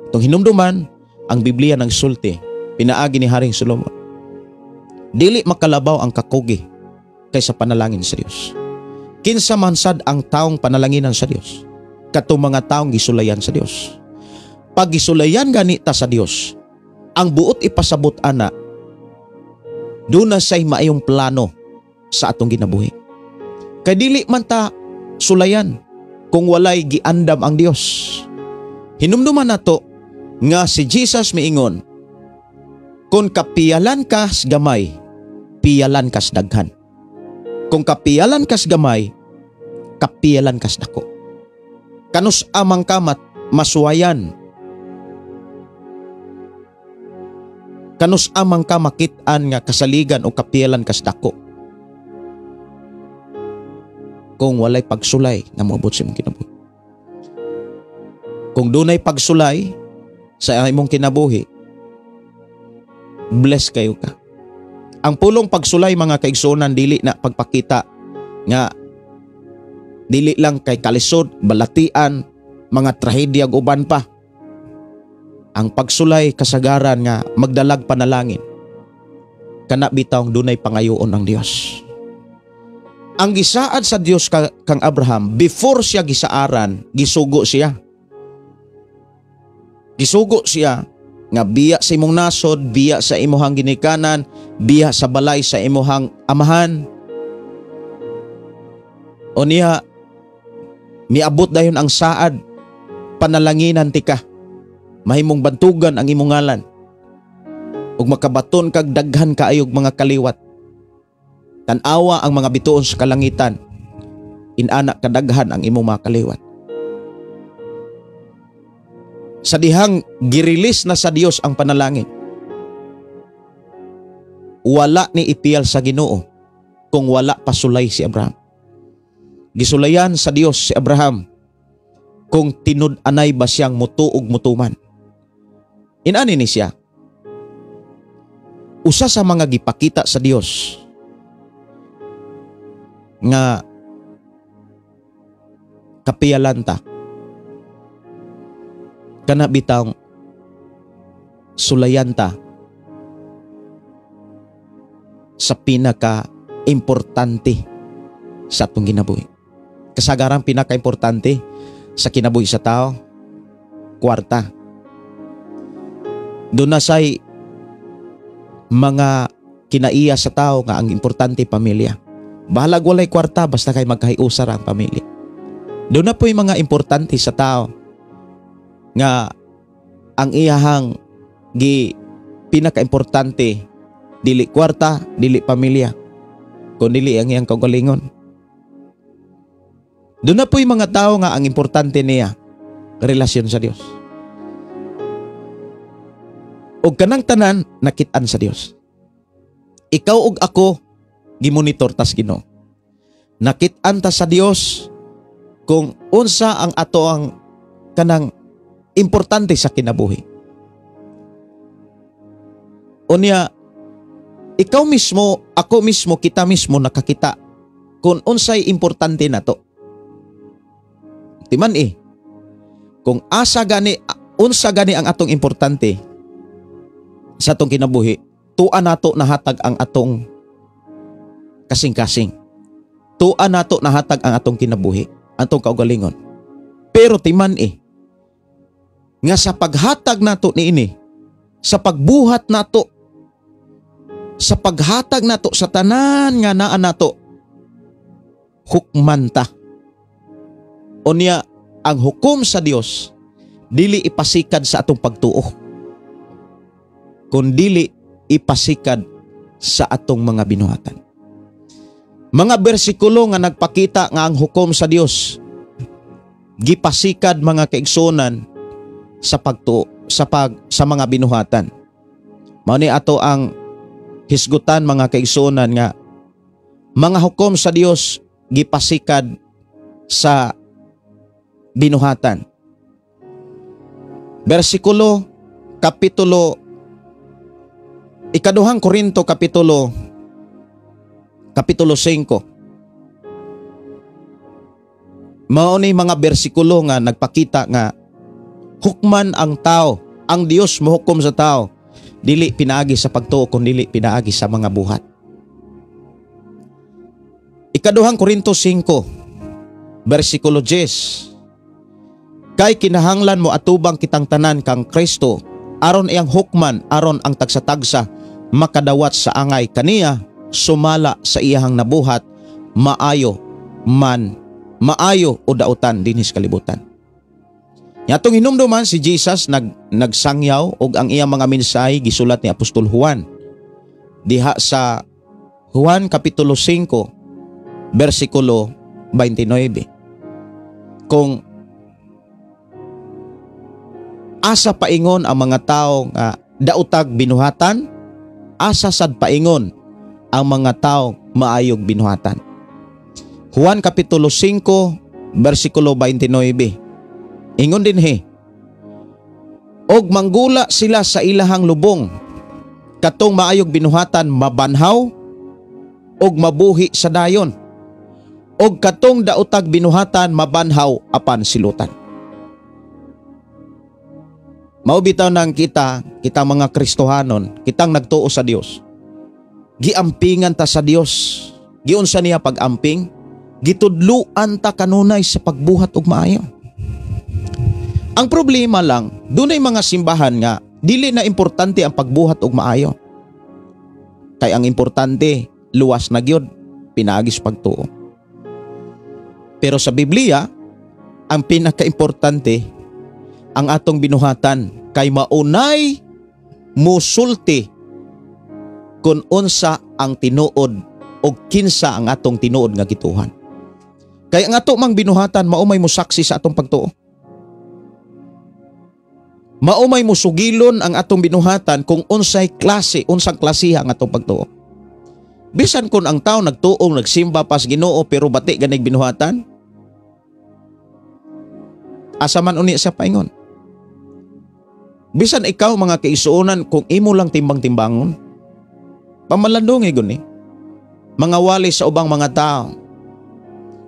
Itong hinumduman, ang Biblia ng sulti, pinaagi ni Haring Solomon. Dili makalabaw ang kakugi kaysa panalangin sa Dios. Kinsa man sad ang taong panalanginan sa Dios. Katong mga taong gisulayan sa Dios. Pag gisulayan gani ta sa Dios, ang buot ipasabot ana, duna say maayong plano sa atong ginabuhi. Kay dili man ta sulayan kung walay giandam ang Dios. Hinumduman nato nga si Jesus miingon, kung kapiyalan kas gamay, piyalan kas daghan. Kung kapiyalan kas gamay, kapiyalan kas dako. Kanus amang kamat masuwayan. Kanus amang ka makit-an nga kasaligan o kapiyalan kas dako. Kung walay pagsulay nga moabot sa imong kinabuhi. Kung dunay pagsulay sa imong kinabuhi, bless kayo ka. Ang pulong pagsulay mga kaigsuonan, dili na pagpakita nga dili lang kay kalisod, balatian, mga trahedya ug uban pa. Ang pagsulay kasagaran nga magdalag panalangin. Kana bitawng dunay pangayoon ang Dios. Ang gisaad sa Dios kang Abraham, before siya gisaaran, gisugo siya. Gisugo siya nga biya sa imong nasod, biya sa imuhang ginikanan, biya sa balay sa imuhang amahan. O niya, miabot dayon ang saad, panalanginan ti ka, mahimong bantugan ang imong ngalan, ug makabaton kag daghan kaayog mga kaliwat. Tan-awa ang mga bituon sa kalangitan, inana kadaghan ang imong mga kaliwat. Sa dihang girilis na sa Dios ang panalangin, wala ni ipiyal sa Ginoo kung wala pasulay si Abraham. Gisulayan sa Dios si Abraham kung tinud-anay ba siyang mutuog mutuman. Inani ni siya, usa sa mga gipakita sa Dios nga kapiyalan ta, kana bitang sulayan ta sa pinaka-importante sa atong kinabuhi. Kasagaran pinaka-importante sa kinabuhi sa tao, kwarta. Doon na say mga kinaiya sa tao nga ang importante pamilya. Bahalag walay kwarta basta kay magkahiusar ang pamilya. Doon na po yung mga importante sa tao nga ang iyahang gi pinaka-importante dili kwarta, dili pamilya, kun dili ang iyang kaugalingon. Doon na po yung mga tao nga ang importante niya relasyon sa Dios. Og kanang tanan nakit-an sa Dios. Ikaw og ako gimonitor tas Ginoo. Nakit-an ta sa Dios kung unsa ang ato ang kanang importante sa kinabuhi. Unya, ikaw mismo, ako mismo, kita mismo nakakita kung unsay importante nato. Timan kung asa gani, unsa gani ang atong importante sa atong kinabuhi, tua nato nahatag ang atong kasing-kasing. Tua nato nahatag ang atong kinabuhi, atong kaugalingon. Pero timan nga sa paghatag nato niini, sa pagbuhat nato, sa paghatag nato sa tanan nga naa nato, hukman ta. Unya, ang hukom sa Dios dili ipasikad sa atong pagtuo, kun dili ipasikad sa atong mga binuhatan. Mga bersikulo nga nagpakita nga ang hukom sa Dios gipasikad mga kaigsuonan sa pagtuo, sa mga binuhatan. Mao ni ato ang hisgutan mga kaigsuonan nga mga hukom sa Dios gipasikad sa binuhatan. Bersikulo kapitulo 2 Korinto kapitulo 5. Mao ni mga bersikulo nga nagpakita nga hukman ang tao, ang Dios mohukom sa tao, dili pinaagi sa pagtuo kun dili pinaagi sa mga buhat. 2 Korinto 5 bersikulo 10. Kay kinahanglan mo atubang kitang tanan kang Kristo aron iyang hukman, aron ang tagsa-tagsa makadawat sa angay kaniya sumala sa iyahang nabuhat, maayo man, maayo o dautan dinhi sa kalibutan. Yatong hinumduman si Jesus nagsangyaw og ang iyang mga mensahe gisulat ni Apostol Juan. Diha sa Juan Kapitulo 5, versikulo 29. Kung asa paingon ang mga tao nga dautag binuhatan, asa sad paingon ang mga tao maayog binuhatan. Juan Kapitulo 5, versikulo 29. Ingon dinhi, og manggula sila sa ilahang lubong, katong maayog binuhatan mabanhaw og mabuhi sa dayon, og katong daotag binuhatan mabanhaw apan silutan. Mao bitaw nang kita mga Kristohanon, kitang nagtuo sa Dios. Giampingan ta sa Dios. Giunsa niya pag-amping? Gitudluan ta kanunay sa pagbuhat og maayo. Ang problema lang, dunay mga simbahan nga dili na importante ang pagbuhat og maayo. Kay ang importante, luwas na gyud, pinaagi sa pagtuo. Pero sa Biblia, ang pinakaimportante ang atong binuhatan kay maunay musulti kung unsa ang tinuod o kinsa ang atong tinuod nga gituhan. Kay ang ato mang binuhatan mao may musaksi sa atong pagtuo. Mao may musugilon ang atong binuhatan kung unsay klase, unsang klasiha ang atong pagtuo. Bisan kung ang tao nagtuong nagsimba pas Ginoo pero bati ganig binuhatan, asa man uni sa paingon. Bisan ikaw mga kaisuonan kung imo lang timbang-timbangon, pamalandong guni. Mga wali sa ubang mga tao.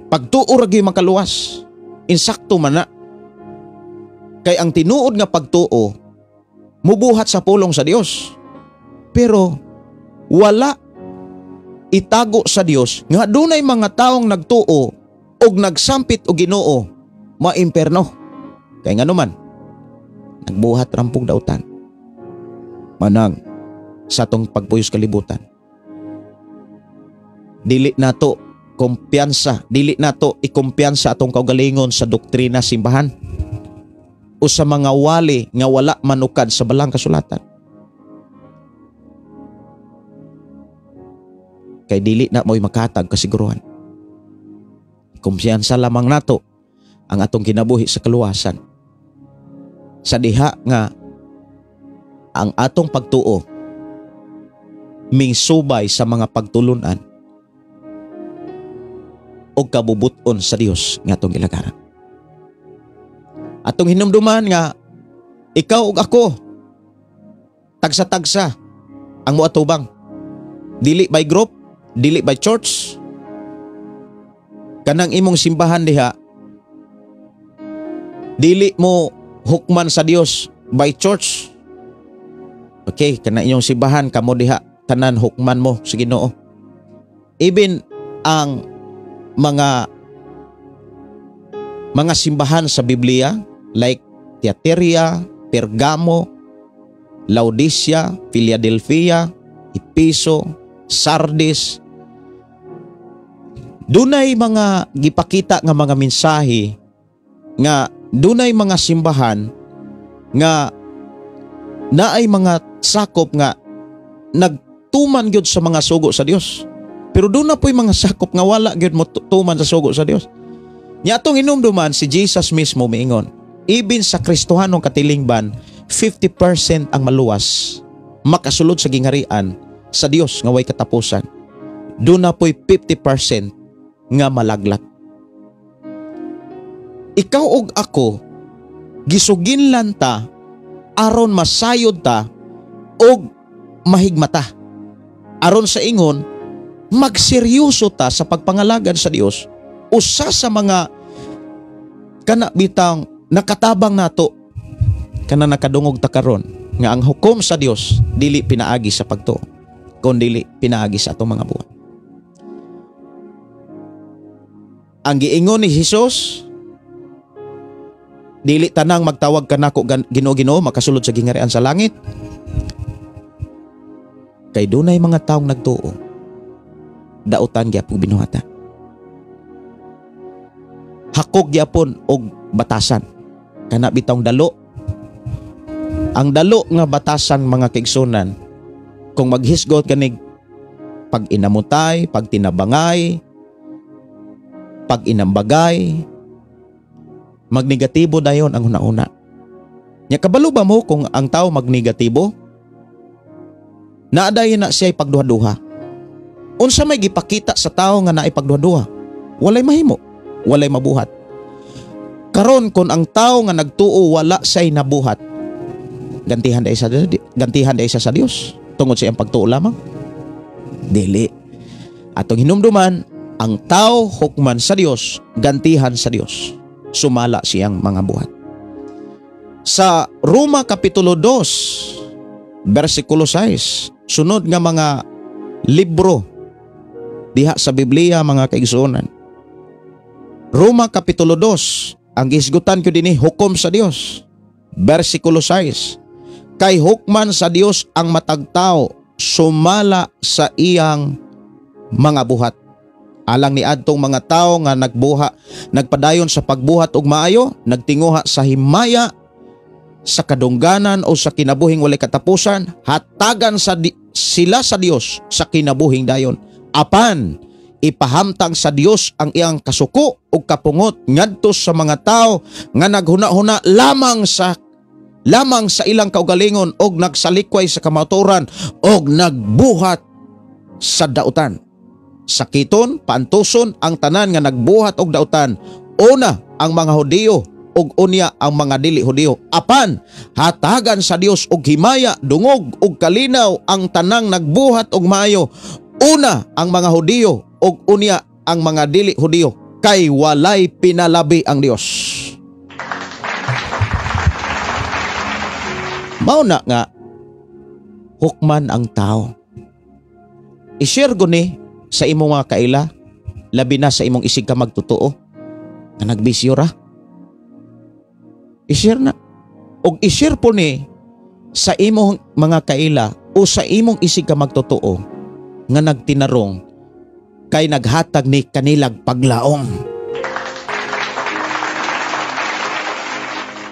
Pagtuo ra gyud makaluwas. Insakto man na. Kay ang tinuod nga pagtuo mubuhat sa pulong sa Dios. Pero wala itago sa Dios nga dunay mga taong nagtuo og nagsampit og Ginoo maimperno. Kay ngano man nagbuhat rampong dautan. Manang sa atong pagpuyos kalibutan. Dili nato kumpiyansa, dili nato ikumpiyansa atong kaugalingon sa doktrina simbahan o sa mga wali nga wala manukad sa balang kasulatan. Kay dili na mo'y makatag kasiguruhan. Kumpiyansa lamang nato ang atong kinabuhi sa kaluwasan. Sa diha nga ang atong pagtuo mingsubay sa mga pagtulunan o kabubuton sa Dios nga atong gilagaran. Atong hinumduman nga ikaw ug ako tagsa-tagsa ang moatubang. Dili by group, dili by church. Kanang imong simbahan diha, dili mo hukman sa Dios by church. Okay, kanang inyong simbahan kamo diha tanan hukman mo sa Ginoo. Even ang mga simbahan sa Biblia like Thyatira, Pergamo, Laodicea, Philadelphia, Episo, Sardis, dunay mga gipakita nga mga mensahe nga dunay mga simbahan nga naay mga sakop nga nagtuman gyud sa mga sugo sa Dios. Pero doon na po'y mga sakop nga wala gyud mo tuman sa sugo sa Dios. Nya atong hinumduman si Jesus mismo miingon, even sa Kristohanong katilingban, 50% ang maluwas makasulod sa gingharian sa Dios nga way katapusan. Doon na po'y 50% nga malaglag. Ikaw og ako gisuginlan ta aron masayod ta og mahigmata. Aron sa ingon magseryoso ta sa pagpangalagad sa Dios. Usa sa mga kana bitang nakatabang nato kana nakadungog ta karon nga ang hukom sa Dios dili pinaagi sa pagtuo kun dili pinaagi sa atong mga buhat. Ang giingon ni Jesus, Dili tanang magtawag kanako Ginoo, Ginoo makasulod sa gingharian sa langit. Kay dunay mga taong nagtuo, dautan gyapon binuhatan. Hakog gyapon og batasan. Kana bitawng dalo. Ang dalo nga batasan mga kaigsunan, kung maghisgot kanig pag inamutay, pag tinabangay, pag inambagay, magnegatibo dayon ang huna-huna. Nya kabalo ba mo kung ang tao magnegatibo? Naadayon na siya pagduha-duha. Unsa may gipakita sa tao nga naay pagduha-duha? Walay mahimo, walay mabuhat. Karon kung ang tao nga nagtuo wala siya'y nabuhat, gantihan day sa Dios tungod sa iyang pagtuo lamang. Dili. Atong hinumduman, ang tao hukman sa Dios, gantihan sa Dios, sumala siyang mga buhat. Sa Roma Kapitulo 2, versikulo 6, sunod nga mga libro diha sa Biblia mga kaigsuonan. Roma Kapitulo 2, ang gisgutan ko dinhi hukom sa Dios. Versikulo 6, kay hukman sa Dios ang matag tao sumala sa iyang mga buhat. Alang ni adtong mga tao nga nagbuha, nagpadayon sa pagbuhat og maayo, nagtinguha sa himaya, sa kadungganan o sa kinabuhing walay katapusan, hatagan sa sila sa Dios sa kinabuhing dayon. Apan ipahamtang sa Dios ang iyang kasuko ug kapungot ngadto sa mga tao nga naghuna-huna lamang sa ilang kaugalingon og nagsalikway sa kamatuoran og nagbuhat sa dautan. Sakiton, paantuson ang tanan nga nagbuhat og dautan. Una ang mga Hudiyo ug unya ang mga dili Hudiyo. Apan hatagan sa Dios og himaya, dungog ug kalinaw ang tanang nagbuhat og maayo. Una ang mga Hudiyo ug unya ang mga dili Hudiyo, kay walay pinalabi ang Dios. Mao na nga hukman ang tao. I-share ko ni sa imong mga kaila, labi na sa imong isig ka magtotoo nga nagbisyo ra. I-share na. Og i-share po ni sa imong mga kaila o sa imong isig ka magtotoo nga nagtinarong kay naghatag ni kanilag paglaom.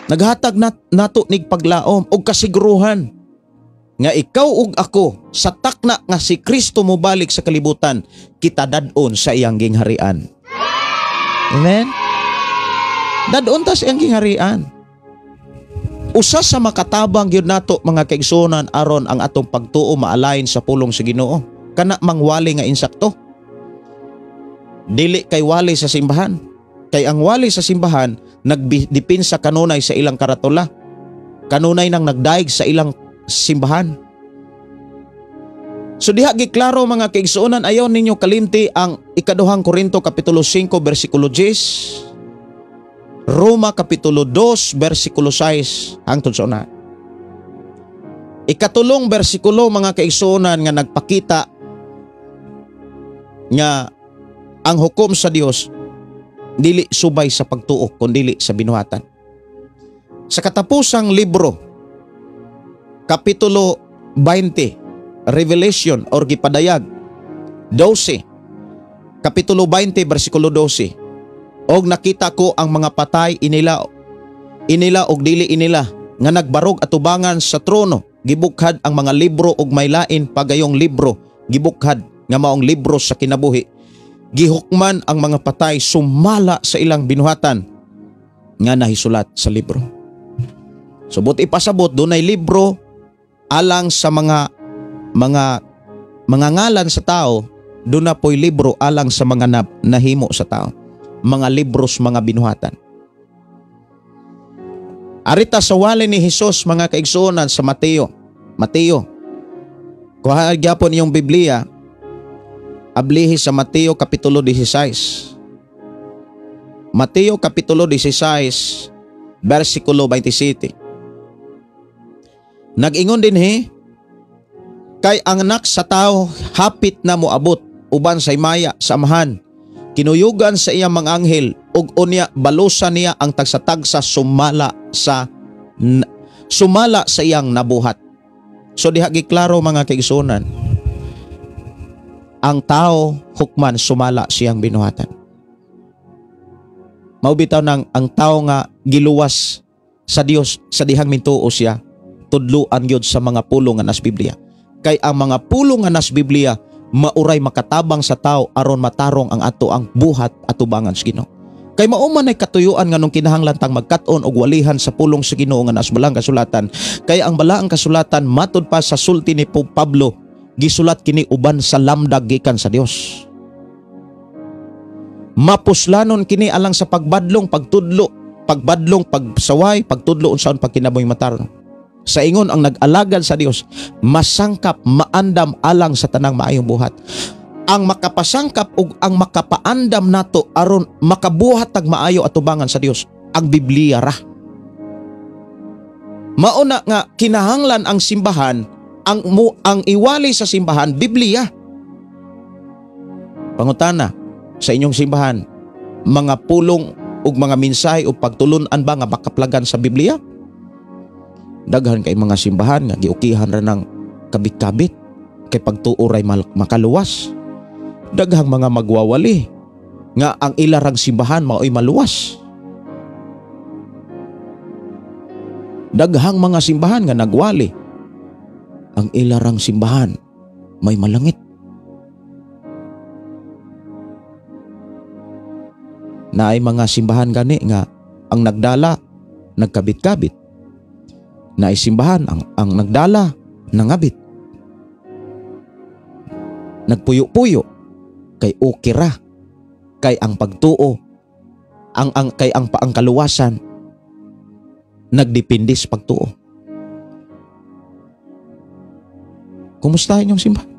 Naghatag nato nig paglaom og kasiguruhan nga ikaw ug ako sa takna nga si Kristo mobalik sa kalibutan, kita dad-on sa iyang gingharian. Amen? Dad-on ta sa iyang gingharian. Usa sa makatabang gyud nato mga kaigsuonan aron ang atong pagtuo maalain sa pulong sa Ginoo. Kana mangwali nga insakto. Dili kay wali sa simbahan. Kay ang wali sa simbahan nagdipinsa kanunay sa ilang karatula. Kanunay nang nagdaig sa ilang simbahan. So diha giklaro mga kaigsuonan, ayaw ninyo kalimti ang 2 Korinto Kapitulo 5 versikulo 10, Roma Kapitulo 2 versikulo 6 hangtod sa una. Ikatulong bersikulo mga kaigsuonan nga nagpakita nga ang hukom sa Dios dili subay sa pagtuo kundili sa binuhatan. Sa katapusang libro, Kapitulo 20, Revelation or gipadayag 12, Kapitulo 20 versikulo 12. Og nakita ko ang mga patay inila og dili inila nga nagbarog atubangan sa trono, gibukhad ang mga libro og may lain pagayong libro gibukhad nga maong libro sa kinabuhi. Gihukman ang mga patay sumala sa ilang binuhatan nga nahisulat sa libro. Subot ipasabot dunay libro alang sa mga ngalan sa tao, doon na po'y libro alang sa mga nahimo sa tao. Mga libros, mga binuhatan. Arita sa wali ni Jesus mga kaigsuonan sa Mateo. Mateo. Kuha gyapon iyong Biblia, ablihi sa Mateo Kapitulo 16. Mateo Kapitulo 16, versikulo 27. Nag-ingon dinhi, kay ang anak sa tao hapit na moabot uban sa himaya sa Amahan, kinuyugan sa iyang mga anghel ug unya balusan niya ang tagsa-tagsa sumala sa iyang nabuhat. So diha giklaro mga kaigsuonan, ang tao hukman sumala siyang binuhatan. Mao bitaw nang ang tao nga giluwas sa Dios sa dihang mintuo siya, tudluan gyud sa mga pulong nga nas Biblia. Kay ang mga pulong nga nas Biblia mauray makatabang sa tao aron matarong ang ato ang buhat atubangan sa Ginoo. Kay mao man ay katuyuan nganong kinahanglan tang magkat-on og walihan sa pulong sa Ginoo nga nas balaang kasulatan. Kay ang balaang kasulatan matud pa sa sulti ni Pablo, gisulat kini uban sa lamdag gikan sa Dios. Mapuslanon kini alang sa pagbadlong, pagtudlo, pagbadlong, pagsaway, pagtudlo unsaon pagkinabuhi matarong. Sa ingon ang nag-alagad sa Dios, masangkap, maandam alang sa tanang maayong buhat. Ang makapasangkap ug ang makapaandam nato aron makabuhat tag maayo atubangan sa Dios, ang Biblia ra. Mauna nga kinahanglan ang simbahan, ang iwali sa simbahan, Biblia. Pangutana sa inyong simbahan, mga pulong ug mga mensahe o pagtulun-an ba nga makaplagan sa Biblia? Daghan kay mga simbahan nga giukihan ra ng kabit-kabit kay pagtuo ray makaluwas. Daghang mga magwawali nga ang ilarang simbahan mao'y maluwas. Daghang mga simbahan nga nagwali ang ilarang simbahan may malangit. Naay mga simbahan gani nga ang nagdala nagkabit-kabit. Naay simbahan ang nagdala nangabit. Nagpuyo-puyo kay okay ra, kay ang pagtuo, ang kay ang paangkaluwasan nagdepende sa pagtuo. Kumusta inyong simbahan?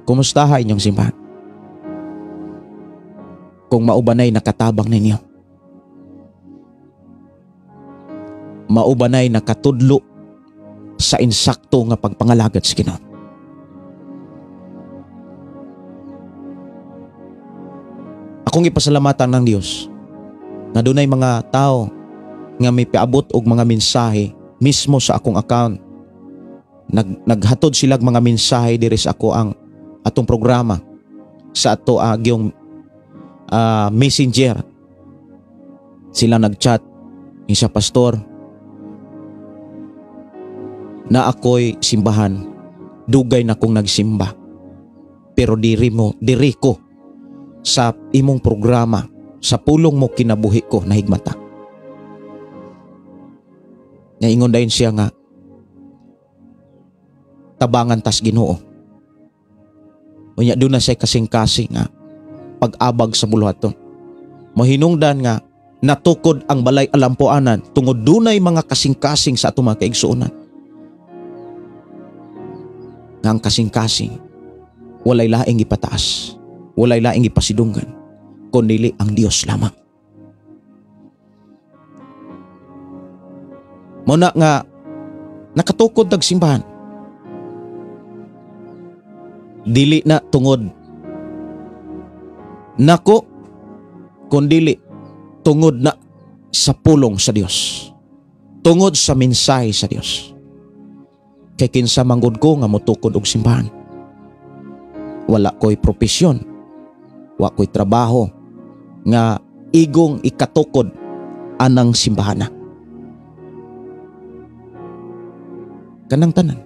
Kumusta inyong simbahan? Kung maubanay nakatabang ninyo, maubanay nakatudlo sa insakto nga pagpangalagad sa Ginoo. Akong ipasalamatan ng Dios nga dunay mga tao nga may paabot og mga mensahe mismo sa akong account. Naghatod sila mga mensahe diri sa ako ang atong programa sa ato agyong messenger. Sila nagchat, isa pastor na ako'y simbahan, dugay na kong nagsimba, pero diri ko sa imong programa, sa pulong mo kinabuhi ko nahigmata. Naingon dayon siya nga tabangan tas Ginoo. Unya doon na siya kasing-kasing nga pag-abag sa buluhaton. Mahinungdan nga natukod ang balay alampuanan tungod dunay mga kasing-kasing sa atong mga kaigsuonan. Nga ang kasing-kasing walay laing ipataas, walay laing ipasidunggan, kundili ang Dios lamang. Muna nga nakatukod ang simbahan. Dili na tungod nako, kundili tungod na sa pulong sa Dios, tungod sa mensahe sa Dios. Kay kinsa manggod ko nga motukod og simbahan. Wala ko'y propesyon, wa ko'y trabaho nga igong ikatukod anang simbahana. Kanang tanan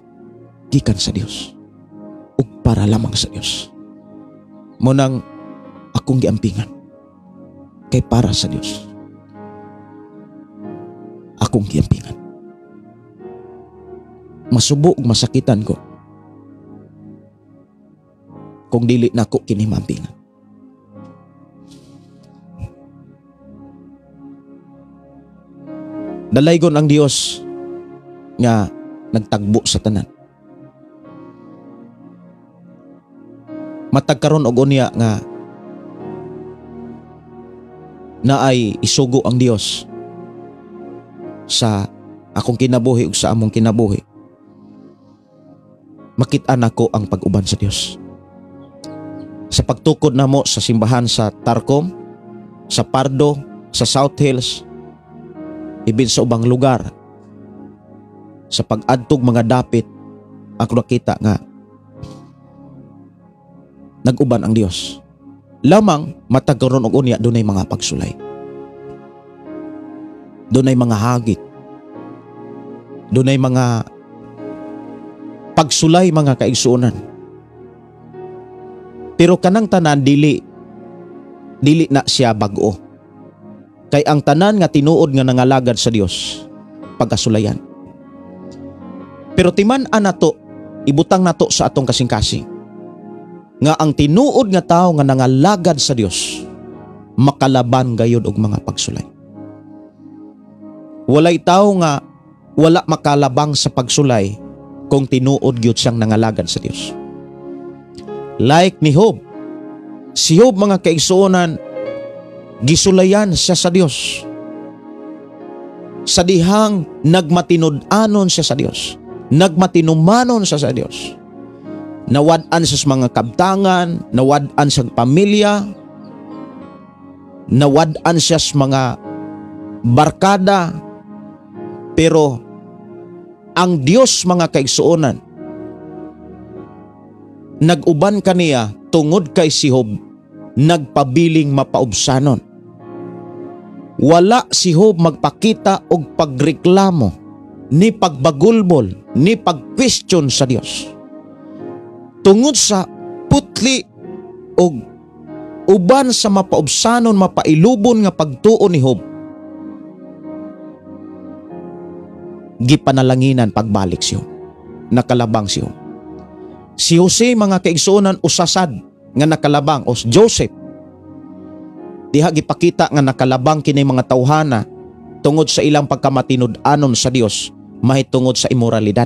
gikan sa Dios ug para lamang sa Dios. Munang akong giampingan kay para sa Dios. Akong giampingan. Masubo ug masakitan ko kung dili nako kini maampingan. Dalaygon ang Dios nga nagtagbo sa tanan. Matag karon og unya nga naay isugo ang Dios sa akong kinabuhi ug sa among kinabuhi. Makit-an nako ang pag-uban sa Dios. Sa pagtukod namo sa simbahan sa Tarcom, sa Pardo, sa South Hills, ibin sa ubang lugar, sa pag-adtog mga dapit, ako nakita nga nag-uban ang Dios. Lamang matag karon og unya dunay mga pagsulay. Dunay mga hagit. Dunay mga pagsulay, mga kaigsuonan. Pero kanang tanan dili na siya bag-o. Kay ang tanan nga tinuod nga nangalagad sa Dios pagkasulayan. Pero timan-an nato, ibutang nato sa atong kasing-kasing nga ang tinuod nga tawo nga nangalagad sa Dios makalaban gayud og mga pagsulay. Walay tawo nga wala makalabang sa pagsulay kung tinuod gyud siyang nangalagad sa Dios. Like ni Job. Si Job, mga kaigsuonan, gisulayan siya sa Dios. Sa dihang nagmatinud-anon siya sa Dios, nagmatinumanon siya sa Dios. Nawad-an siya sa mga kabtangan, nawad-an sa pamilya, nawad-an siya sa mga barkada. Pero ang Dios, mga kaigsuonan, nag-uban kaniya tungod kay si Job nagpabiling mapaubsanon. Wala si Job magpakita og pagreklamo, ni pagbagulbol, ni pag-question sa Dios. Tungod sa putli og uban sa mapaubsanon, mapailubon nga pagtuo ni Job, gipanalanginan pagbalik si Job. Nakalabang si Job. Si Jose, mga kaigsuonan, usasad nga nakalabang, o Joseph, diha gipakita nga nakalabang kini mga tawhana tungod sa ilang pagkamatinud-anon sa Dios mahitungod sa imoralidad.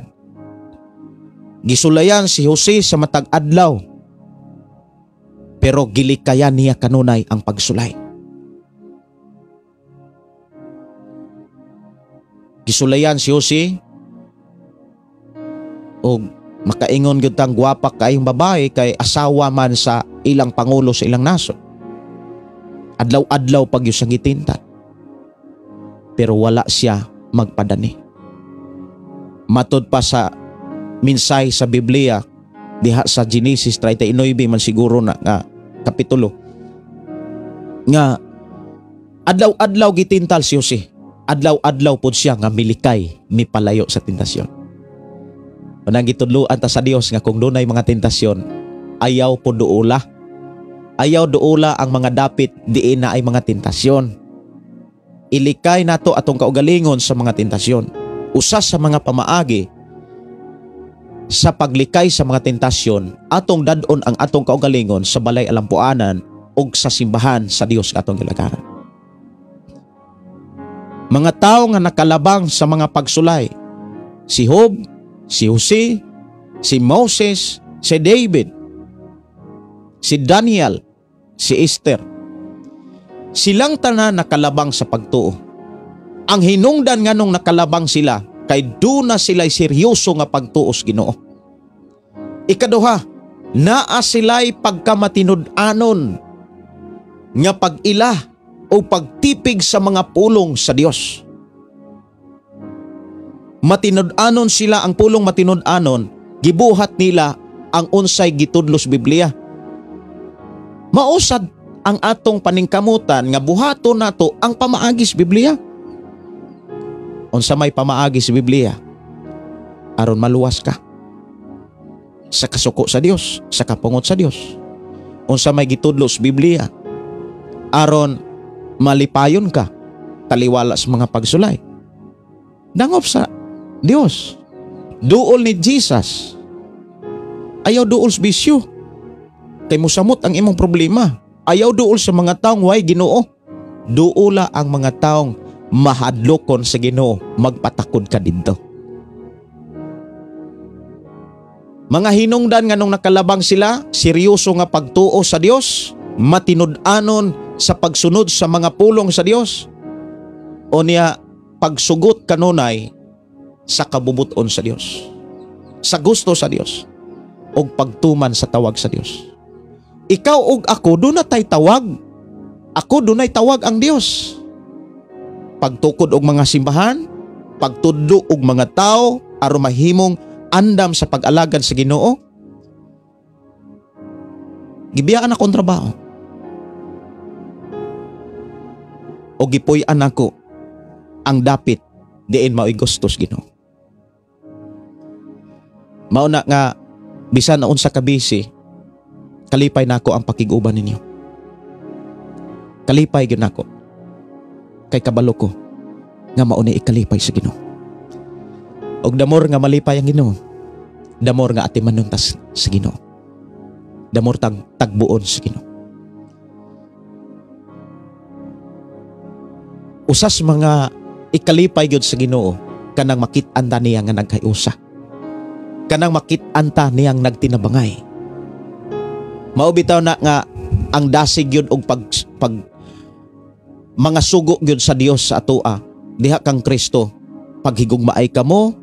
Gisulayan si Jose sa matag adlaw, pero gilikayan niya kanunay ang pagsulay. Gisulayan si Jose og makaingon gyud tang gwapa kayong babae kay asawa man sa ilang pangulo sa ilang nasod. Adlaw-adlaw pag yun gitintat. Pero wala siya magpadani. Matod pa sa minsay sa Biblia diha sa Genesis 39 man siguro na nga kapitulo nga adlaw-adlaw gitintal si Jose. Adlaw-adlaw pod siya nga milikay mipalayo sa tentasyon. Unang gitudloan ta sa Dios nga kung dunay mga tentasyon, ayaw po duula. Ayaw duula ang mga dapit diin na ay mga tentasyon. Ilikay nato atong kaugalingon sa mga tentasyon. Usa sa mga pamaagi sa paglikay sa mga tentasyon, atong dad-on ang atong kaugalingon sa balay alampuanan og sa simbahan sa Dios atong gilakaran. Mga tao nga nakalabang sa mga pagsulay, si Job, si Jose, si Moses, si David, si Daniel, si Esther. Silang tanan nakalabang sa pagtuo. Ang hinungdan nganong nakalabang sila kay duna sila'y seryoso nga pagtuo sa Ginoo. Ikaduha, naa sila'y pagkamatinud-anon nga pag-ila o pagtipig sa mga pulong sa Dios. Matinud-anon sila, ang pulong matinud-anon, gibuhat nila ang unsay gitudlo sa Biblia. Mausad ang atong paningkamutan nga buhaton nato ang pamaagi sa Biblia. Unsa may pamaagi sa Biblia? Aron maluwas ka sa kasuko sa Dios, sa kapungot sa Dios. Unsa may gitudlo sa Biblia? Aron malipayon ka taliwala sa mga pagsulay. Dangop sa Dios. Duol ni Jesus. Ayaw duol sa bisyo. Kay musamot ang imong problema. Ayaw duol sa mga taong way Ginoo. Duola ang mga taong mahadlokon sa Ginoo, magpatakod ka didto. Mga hinungdan nganong nakalabang sila, seryoso nga pagtuo sa Dios, matinud-anon sa pagsunod sa mga pulong sa Dios, o niya pagsugot kanunay sa kabubuton sa Dios, sa gusto sa Dios, o pagtuman sa tawag sa Dios. Ikaw ug ako doon na tay tawag. Ako dunay tawag ang Dios. Pagtukod og mga simbahan, pagtudlo og mga tao aron mahimong andam sa pag-alagad sa Ginoo. Gibiyaan akong trabaho. O gipuy-an ako ang dapit diin mao'y gustos Ginoo. Mao na nga bisan na unsa ka busy, kalipay nako ang pakig-uban ninyo. Kalipay gyud nako. Kay kabalo ko nga mao ni ikalipay sa Ginoo. Og damor nga malipay ang Ginoo, damor nga atimanon tas sa Ginoo. Damor tang tagbuon sa Ginoo. Usas mga ikalipay gyud sa Ginoo kanang makit-an ta niya nga nagkayusa. Kanang makit-an ta niyang nagtinabangay. Mao bitaw na nga ang dasig gyud og pag mga sugo gyud sa Dios sa atoa diha kang Kristo. Paghigugmaay kamo,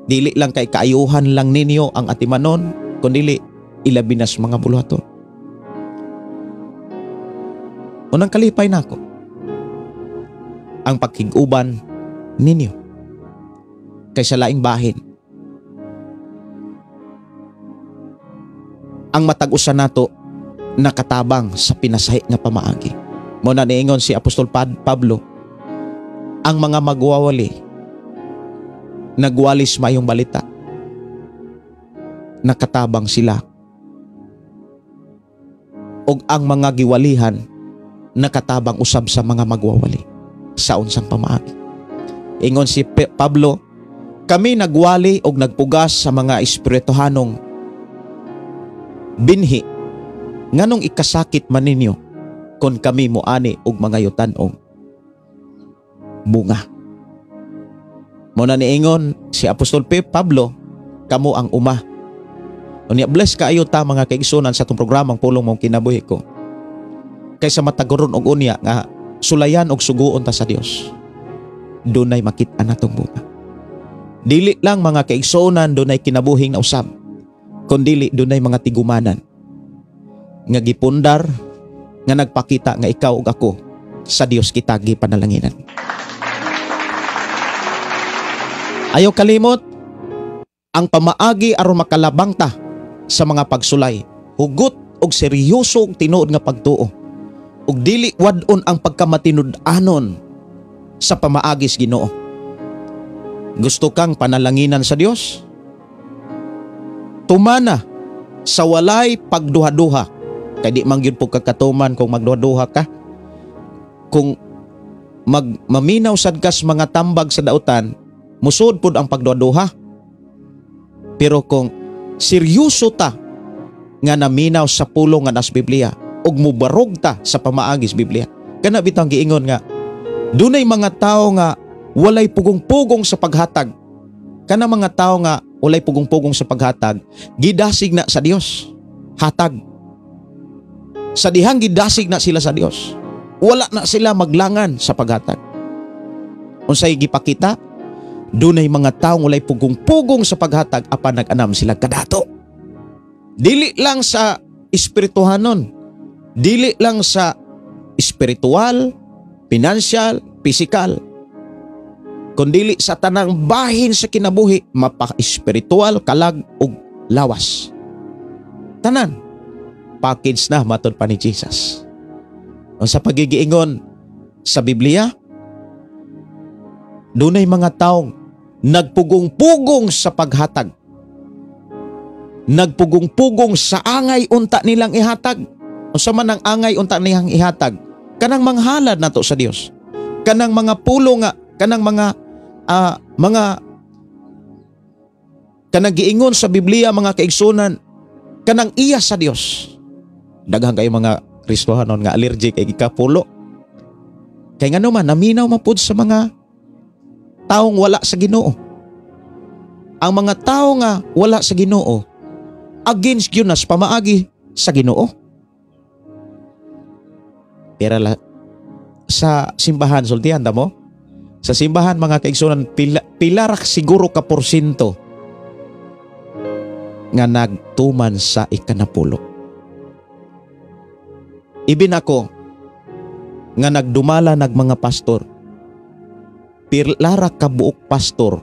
dili lang kay kaayuhan lang ninyo ang atimanon, kundili ilabi na sa mga buluhaton. Unang kalipay nako ang paghiguban ninyo kaysa laing bahin. Ang matag usa nato nakatabang sa pinasahi nga pamaagi. Mo na niingon si Apostol Pablo, ang mga magwawali nagwalis mayong balita, nakatabang sila. Og ang mga giwalihan nakatabang usab sa mga magwawali sa unsang pamaagi. Ingon si Pablo, kami nagwali og nagpugas sa mga espirituhanong binhi, nganong ikasakit man ninyo kon kami moani og mga yutan-ong bunga. Mo na niingon si Apostol Pablo, kamo ang uma. Unya bless kaayo ta mga kaigsunan sa atong programang Pulong Mong Kinabuhi Ko. Kaysa mataguron og unya nga sulayan og suguon ta sa Dios, dunay makit-an natong bunga. Dili lang mga kaigsunan dunay kinabuhing nausab, kundili dunay mga tigumanan nga gipundar nga nagpakita nga ikaw ug ako sa Dios kita gipanalanginan. Ayaw kalimot ang pamaagi aron makalabang ta sa mga pagsulay, hugot og seryoso og tinuod nga pagtuo, ug dili wad-on ang pagkamatinud-anon sa pamaagi sa Ginoo. Gusto kang panalanginan sa Dios? Tumana sa walay pagduha-duha. Kay di man gyud po kakatuman kung magduha-duha ka. Kung maminaw sad kas mga tambag sa dautan, musod pud ang pagduha-duha. Pero kung seryoso ta nga naminaw sa pulong nga nas Biblia ug mubarog ta sa pamaagi sa Biblia, kana bitang giingon nga dunay mga tawo nga walay pugong-pugong sa paghatag. Kana mga tawo nga walay pugong-pugong sa paghatag, gidasig na sa Dios. Hatag. Sa dihang gidasig na sila sa Dios, wala na sila maglangan sa paghatag. Unsay gipakita? Dunay mga taong walay pugong-pugong sa paghatag apan nag-anam sila kadato. Dili lang sa espirituhanon, dili lang sa espiritual, pinansyal, pisikal, kundili sa tanang bahin sa kinabuhi, mapa-espiritual, kalag ug lawas. Tanan package na matod pa ni Jesus. Sa pagigiingon sa Biblia, dunay mga taong nagpugong-pugong sa paghatag. Nagpugong-pugong sa angay unta nilang ihatag. Unsa man ang angay unta nilang ihatag? Kanang manghalad nato sa Dios. Kanang mga pulo nga, kanang mga mga kanang giingon sa Biblia mga kaigsunan, kanang iya sa Dios. Daghan kayo mga Kristohanon nga allergic kay ikapulo. Kay ngano man naminaw mapud sa mga taong wala sa Ginoo. Ang mga tao nga wala sa Ginoo, against yun na sa pamaagi sa Ginoo. Pero sa simbahan, sultihan ta mo? Sa simbahan mga kaigsunan, pila ra siguro ka porsyento nga nagtuman sa ikanapulo. Ibin ako nga nagdumala nag mga pastor, pirlara ka buok pastor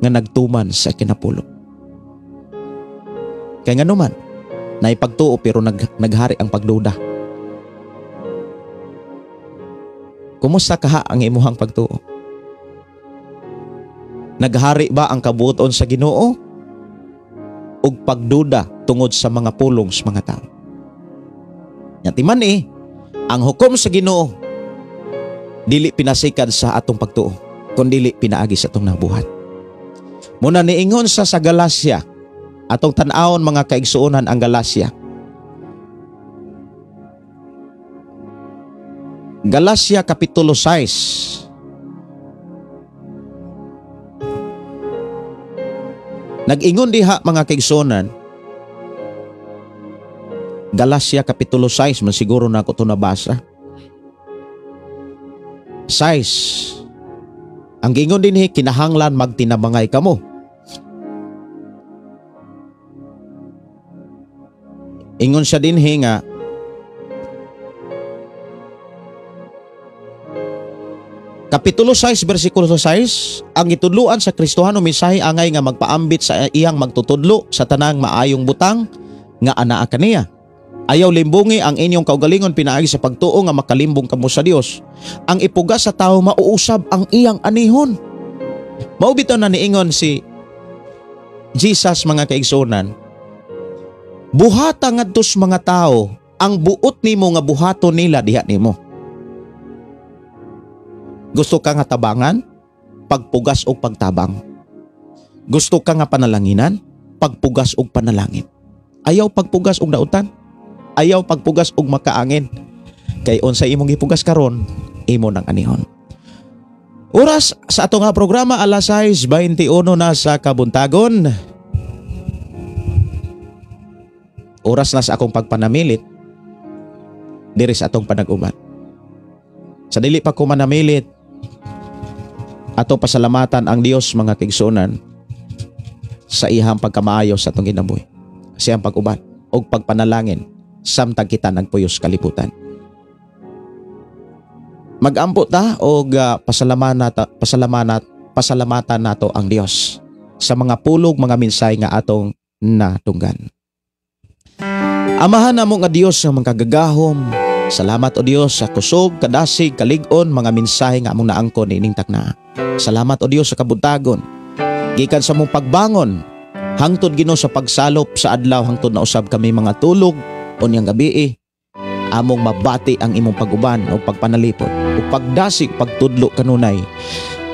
nga nagtuman sa kinapulo. Kaya nga naman, naipagtuo pero naghari ang pagduda. Kumusta kaha ang imuhang pagtuo? Naghari ba ang kabuoton sa Ginoo ug pagduda tungod sa mga pulong sa mga tao? Yatiman ang hukom sa Ginoo dili pinasikad sa atong pagtuo, kundili pinaagi sa atong nabuhat. Muna niingon sa Galacia, atong tan-awon mga kaigsuonan ang Galacia. Galacia Kapitulo 6. Nag-ingon diha mga kaigsuonan, Galacia Kapitulo 6, man siguro na ako ito nabasa. 6. Ang gingon dinhi, kinahanglan magtinabangay kamo. Ingon siya dinhi nga Kapitulo 6 versikulo 6, ang gitudloan sa Kristohano mensahe angay nga magpaambit sa iyang magtutudlo sa tanang maayong butang nga anaa kaniya. Ayaw limbungi ang inyong kaugalingon pinaagi sa pagtuo nga makalimbong kamo sa Dios. Ang ipugas sa tao mauusab ang iyang anihon. Mao bitaw na niingon si Jesus mga kaigsuonan, buhata ngadto sa mga tao ang buot nimo nga buhaton nila diha nimo. Gusto ka nga tabangan? Pagpugas og pagtabang. Gusto ka nga panalanginan? Pagpugas og panalangin. Ayaw pagpugas og dautan. Ayaw pagpugas og makaangin. Kay unsa imong gipugas karon, imo nang anihon. Oras sa ato nga programa alas 6:21 na sa kabuntagon. Oras na sa akong pagpanamilit diri sa atong panag-uban. Sa dili pa ko manamilit, ato pasalamatan ang Dios mga kaigsuonan sa iyang pagkamaayo sa atong kinabuhi, sa iyang pag-uban og pagpanalangin samtang kita nagpuyos kalibutan. Magampo ta og pasalamatan nato ang Dios sa mga pulog, mga mensahe nga atong natunggan. Amahan namo nga Dios nga mangkagagahom, salamat o Dios sa kusog, kadasig, kalig-on, mga mensahe nga among naangkon niining takna. Salamat o Dios sa kabuntagon. Gikan sa mong pagbangon, hangtod Ginoo sa pagsalop sa adlaw, hangtod na usab kami mga tulog unyang gabi, among mabati ang imong pag-uban o pagpanalipod o pagdasig, pagtudlo kanunay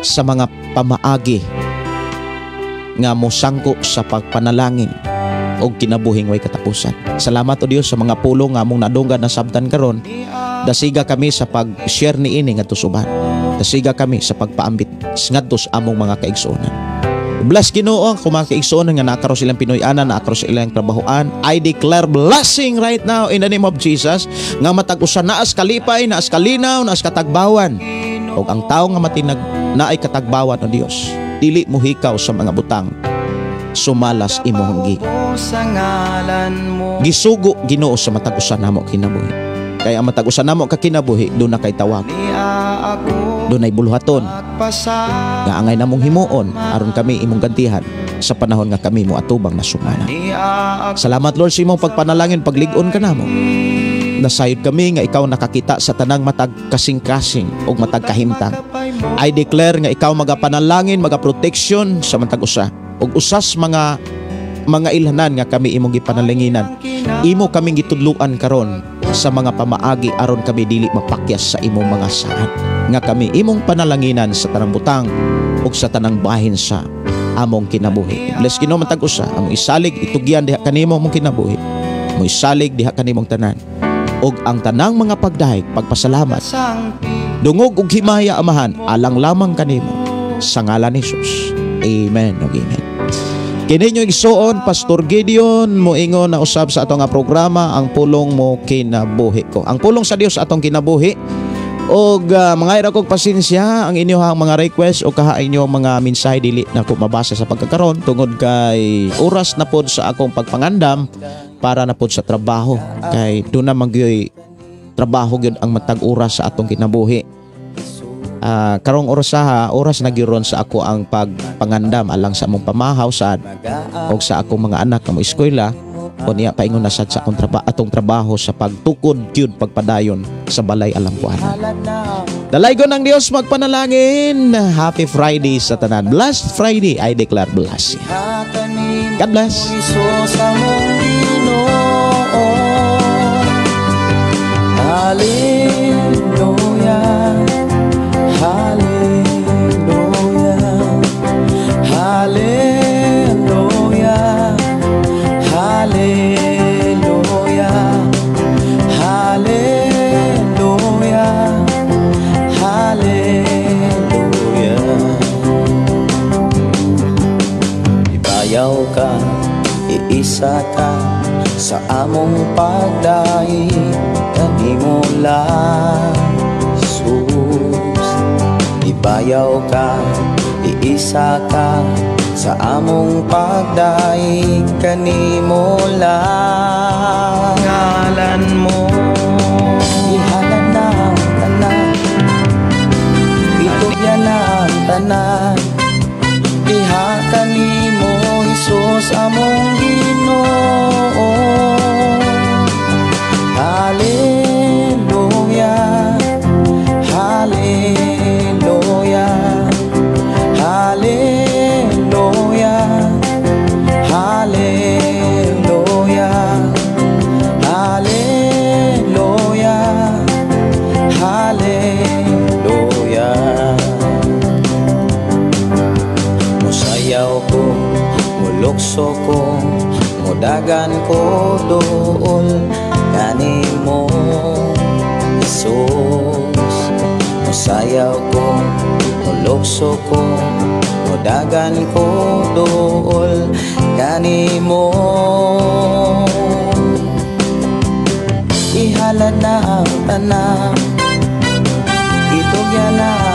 sa mga pamaagi nga mosangko sa pagpanalangin og kinabuhing way katapusan. Salamat o Dios sa mga pulong nga among nadunggan na sabtan karon. Dasiga kami sa pag-share niini ngadto sa uban. Dasiga kami sa pagpaambit ngadto sa among mga kaigsuonan. Bless Ginoo ang mga kaigsuonan nga naakaros ilang Pinoy-anan, naakaros ilang trabahoan. I declare blessing right now in the name of Jesus nga matag usa naas kalipay, naas kalinaw, naas katagbawan. Og ang tawo nga matinag naay katagbawan o Dios, dili mohikaw sa mga butang sumalas imong gisugo Ginoo sa matag usa namo kinabuhi. Kaya ang matag usa namo ka kinabuhi, doon na kay tawag, doon ay buluhaton nga angay namong himuon aron kami imong gantihan sa panahon nga kami mo atubang nasumana. Salamat Lord sa imong pagpanalangin, paglig-on ka namo. Nasayod kami nga ikaw nakakita sa tanang matag kasing-kasing ug matag kahimtang. I declare nga ikaw magapanalangin, magaproteksyon sa matag usa ug usas mga ilhanan nga kami imong gipanalanginan. Imo kaming gitudluan karon sa mga pamaagi aron kami dili mapakyas sa imong mga saad, nga kami imong panalanginan sa tanang butang ug sa tanang bahin sa among kinabuhi. Bless Ginoo matag usa, among isalig itugyan diha kanimo among kinabuhi, among isalig diha kanimong tanan ug ang tanang mga pagdahig, pagpasalamat, dungog ug himaya Amahan alang lamang kanimo sa ngalan ni Jesus. Amen ug amen. Kini inyo igsuon, Pastor Gideon, moingon na usab sa atong programa ang pulong mo kinabuhi ko. Ang pulong sa Dios atong kinabuhi. Og mga kog pasensya ang inyong mga request o kaha inyong mga mensahe dili na ko mabasa sa pagkakaron tungod kay oras na pod sa akong pagpangandam Para na pod sa trabaho kay doon na magyoy trabaho gyud ang matag oras sa atong kinabuhi. Karong oras ha, oras na gyud ron sa ako ang pagpangandam alang sa among pamahaw sad og sa akong mga anak nga mo eskwela unya paingon na sad sa akong atong trabaho sa pagtukod gyud pagpadayon sa Balay Alambuanan. Dalaygon ang Dios, magpanalangin. Happy Friday sa tanan. Blessed Friday. I declare blessed. God bless. Jesus among Ginoo. Hallelujah. Hallelujah. Hallelujah. Hallelujah. Hallelujah. Hallelujah. Ibayaw ka, iisa ka sa among pagdaig kanimo lang, Jesus. Ibayaw ka, iisa ka sa among pagdaig kanimo lang. Ngalan mo, ihalad na ang tanan, itugyan na ang tanan. Iha kanimo, Hesus among Ginoo. Hallelujah. Hallelujah. Hallelujah. Hallelujah. Hallelujah. Hallelujah. Musayaw ko, mulukso ko, mudagan ko dool kanimo, Jesus. Musayaw ko, mulukso ko, mudagan ko dool kanimo. Ihalad na ang tanan, itugyan na.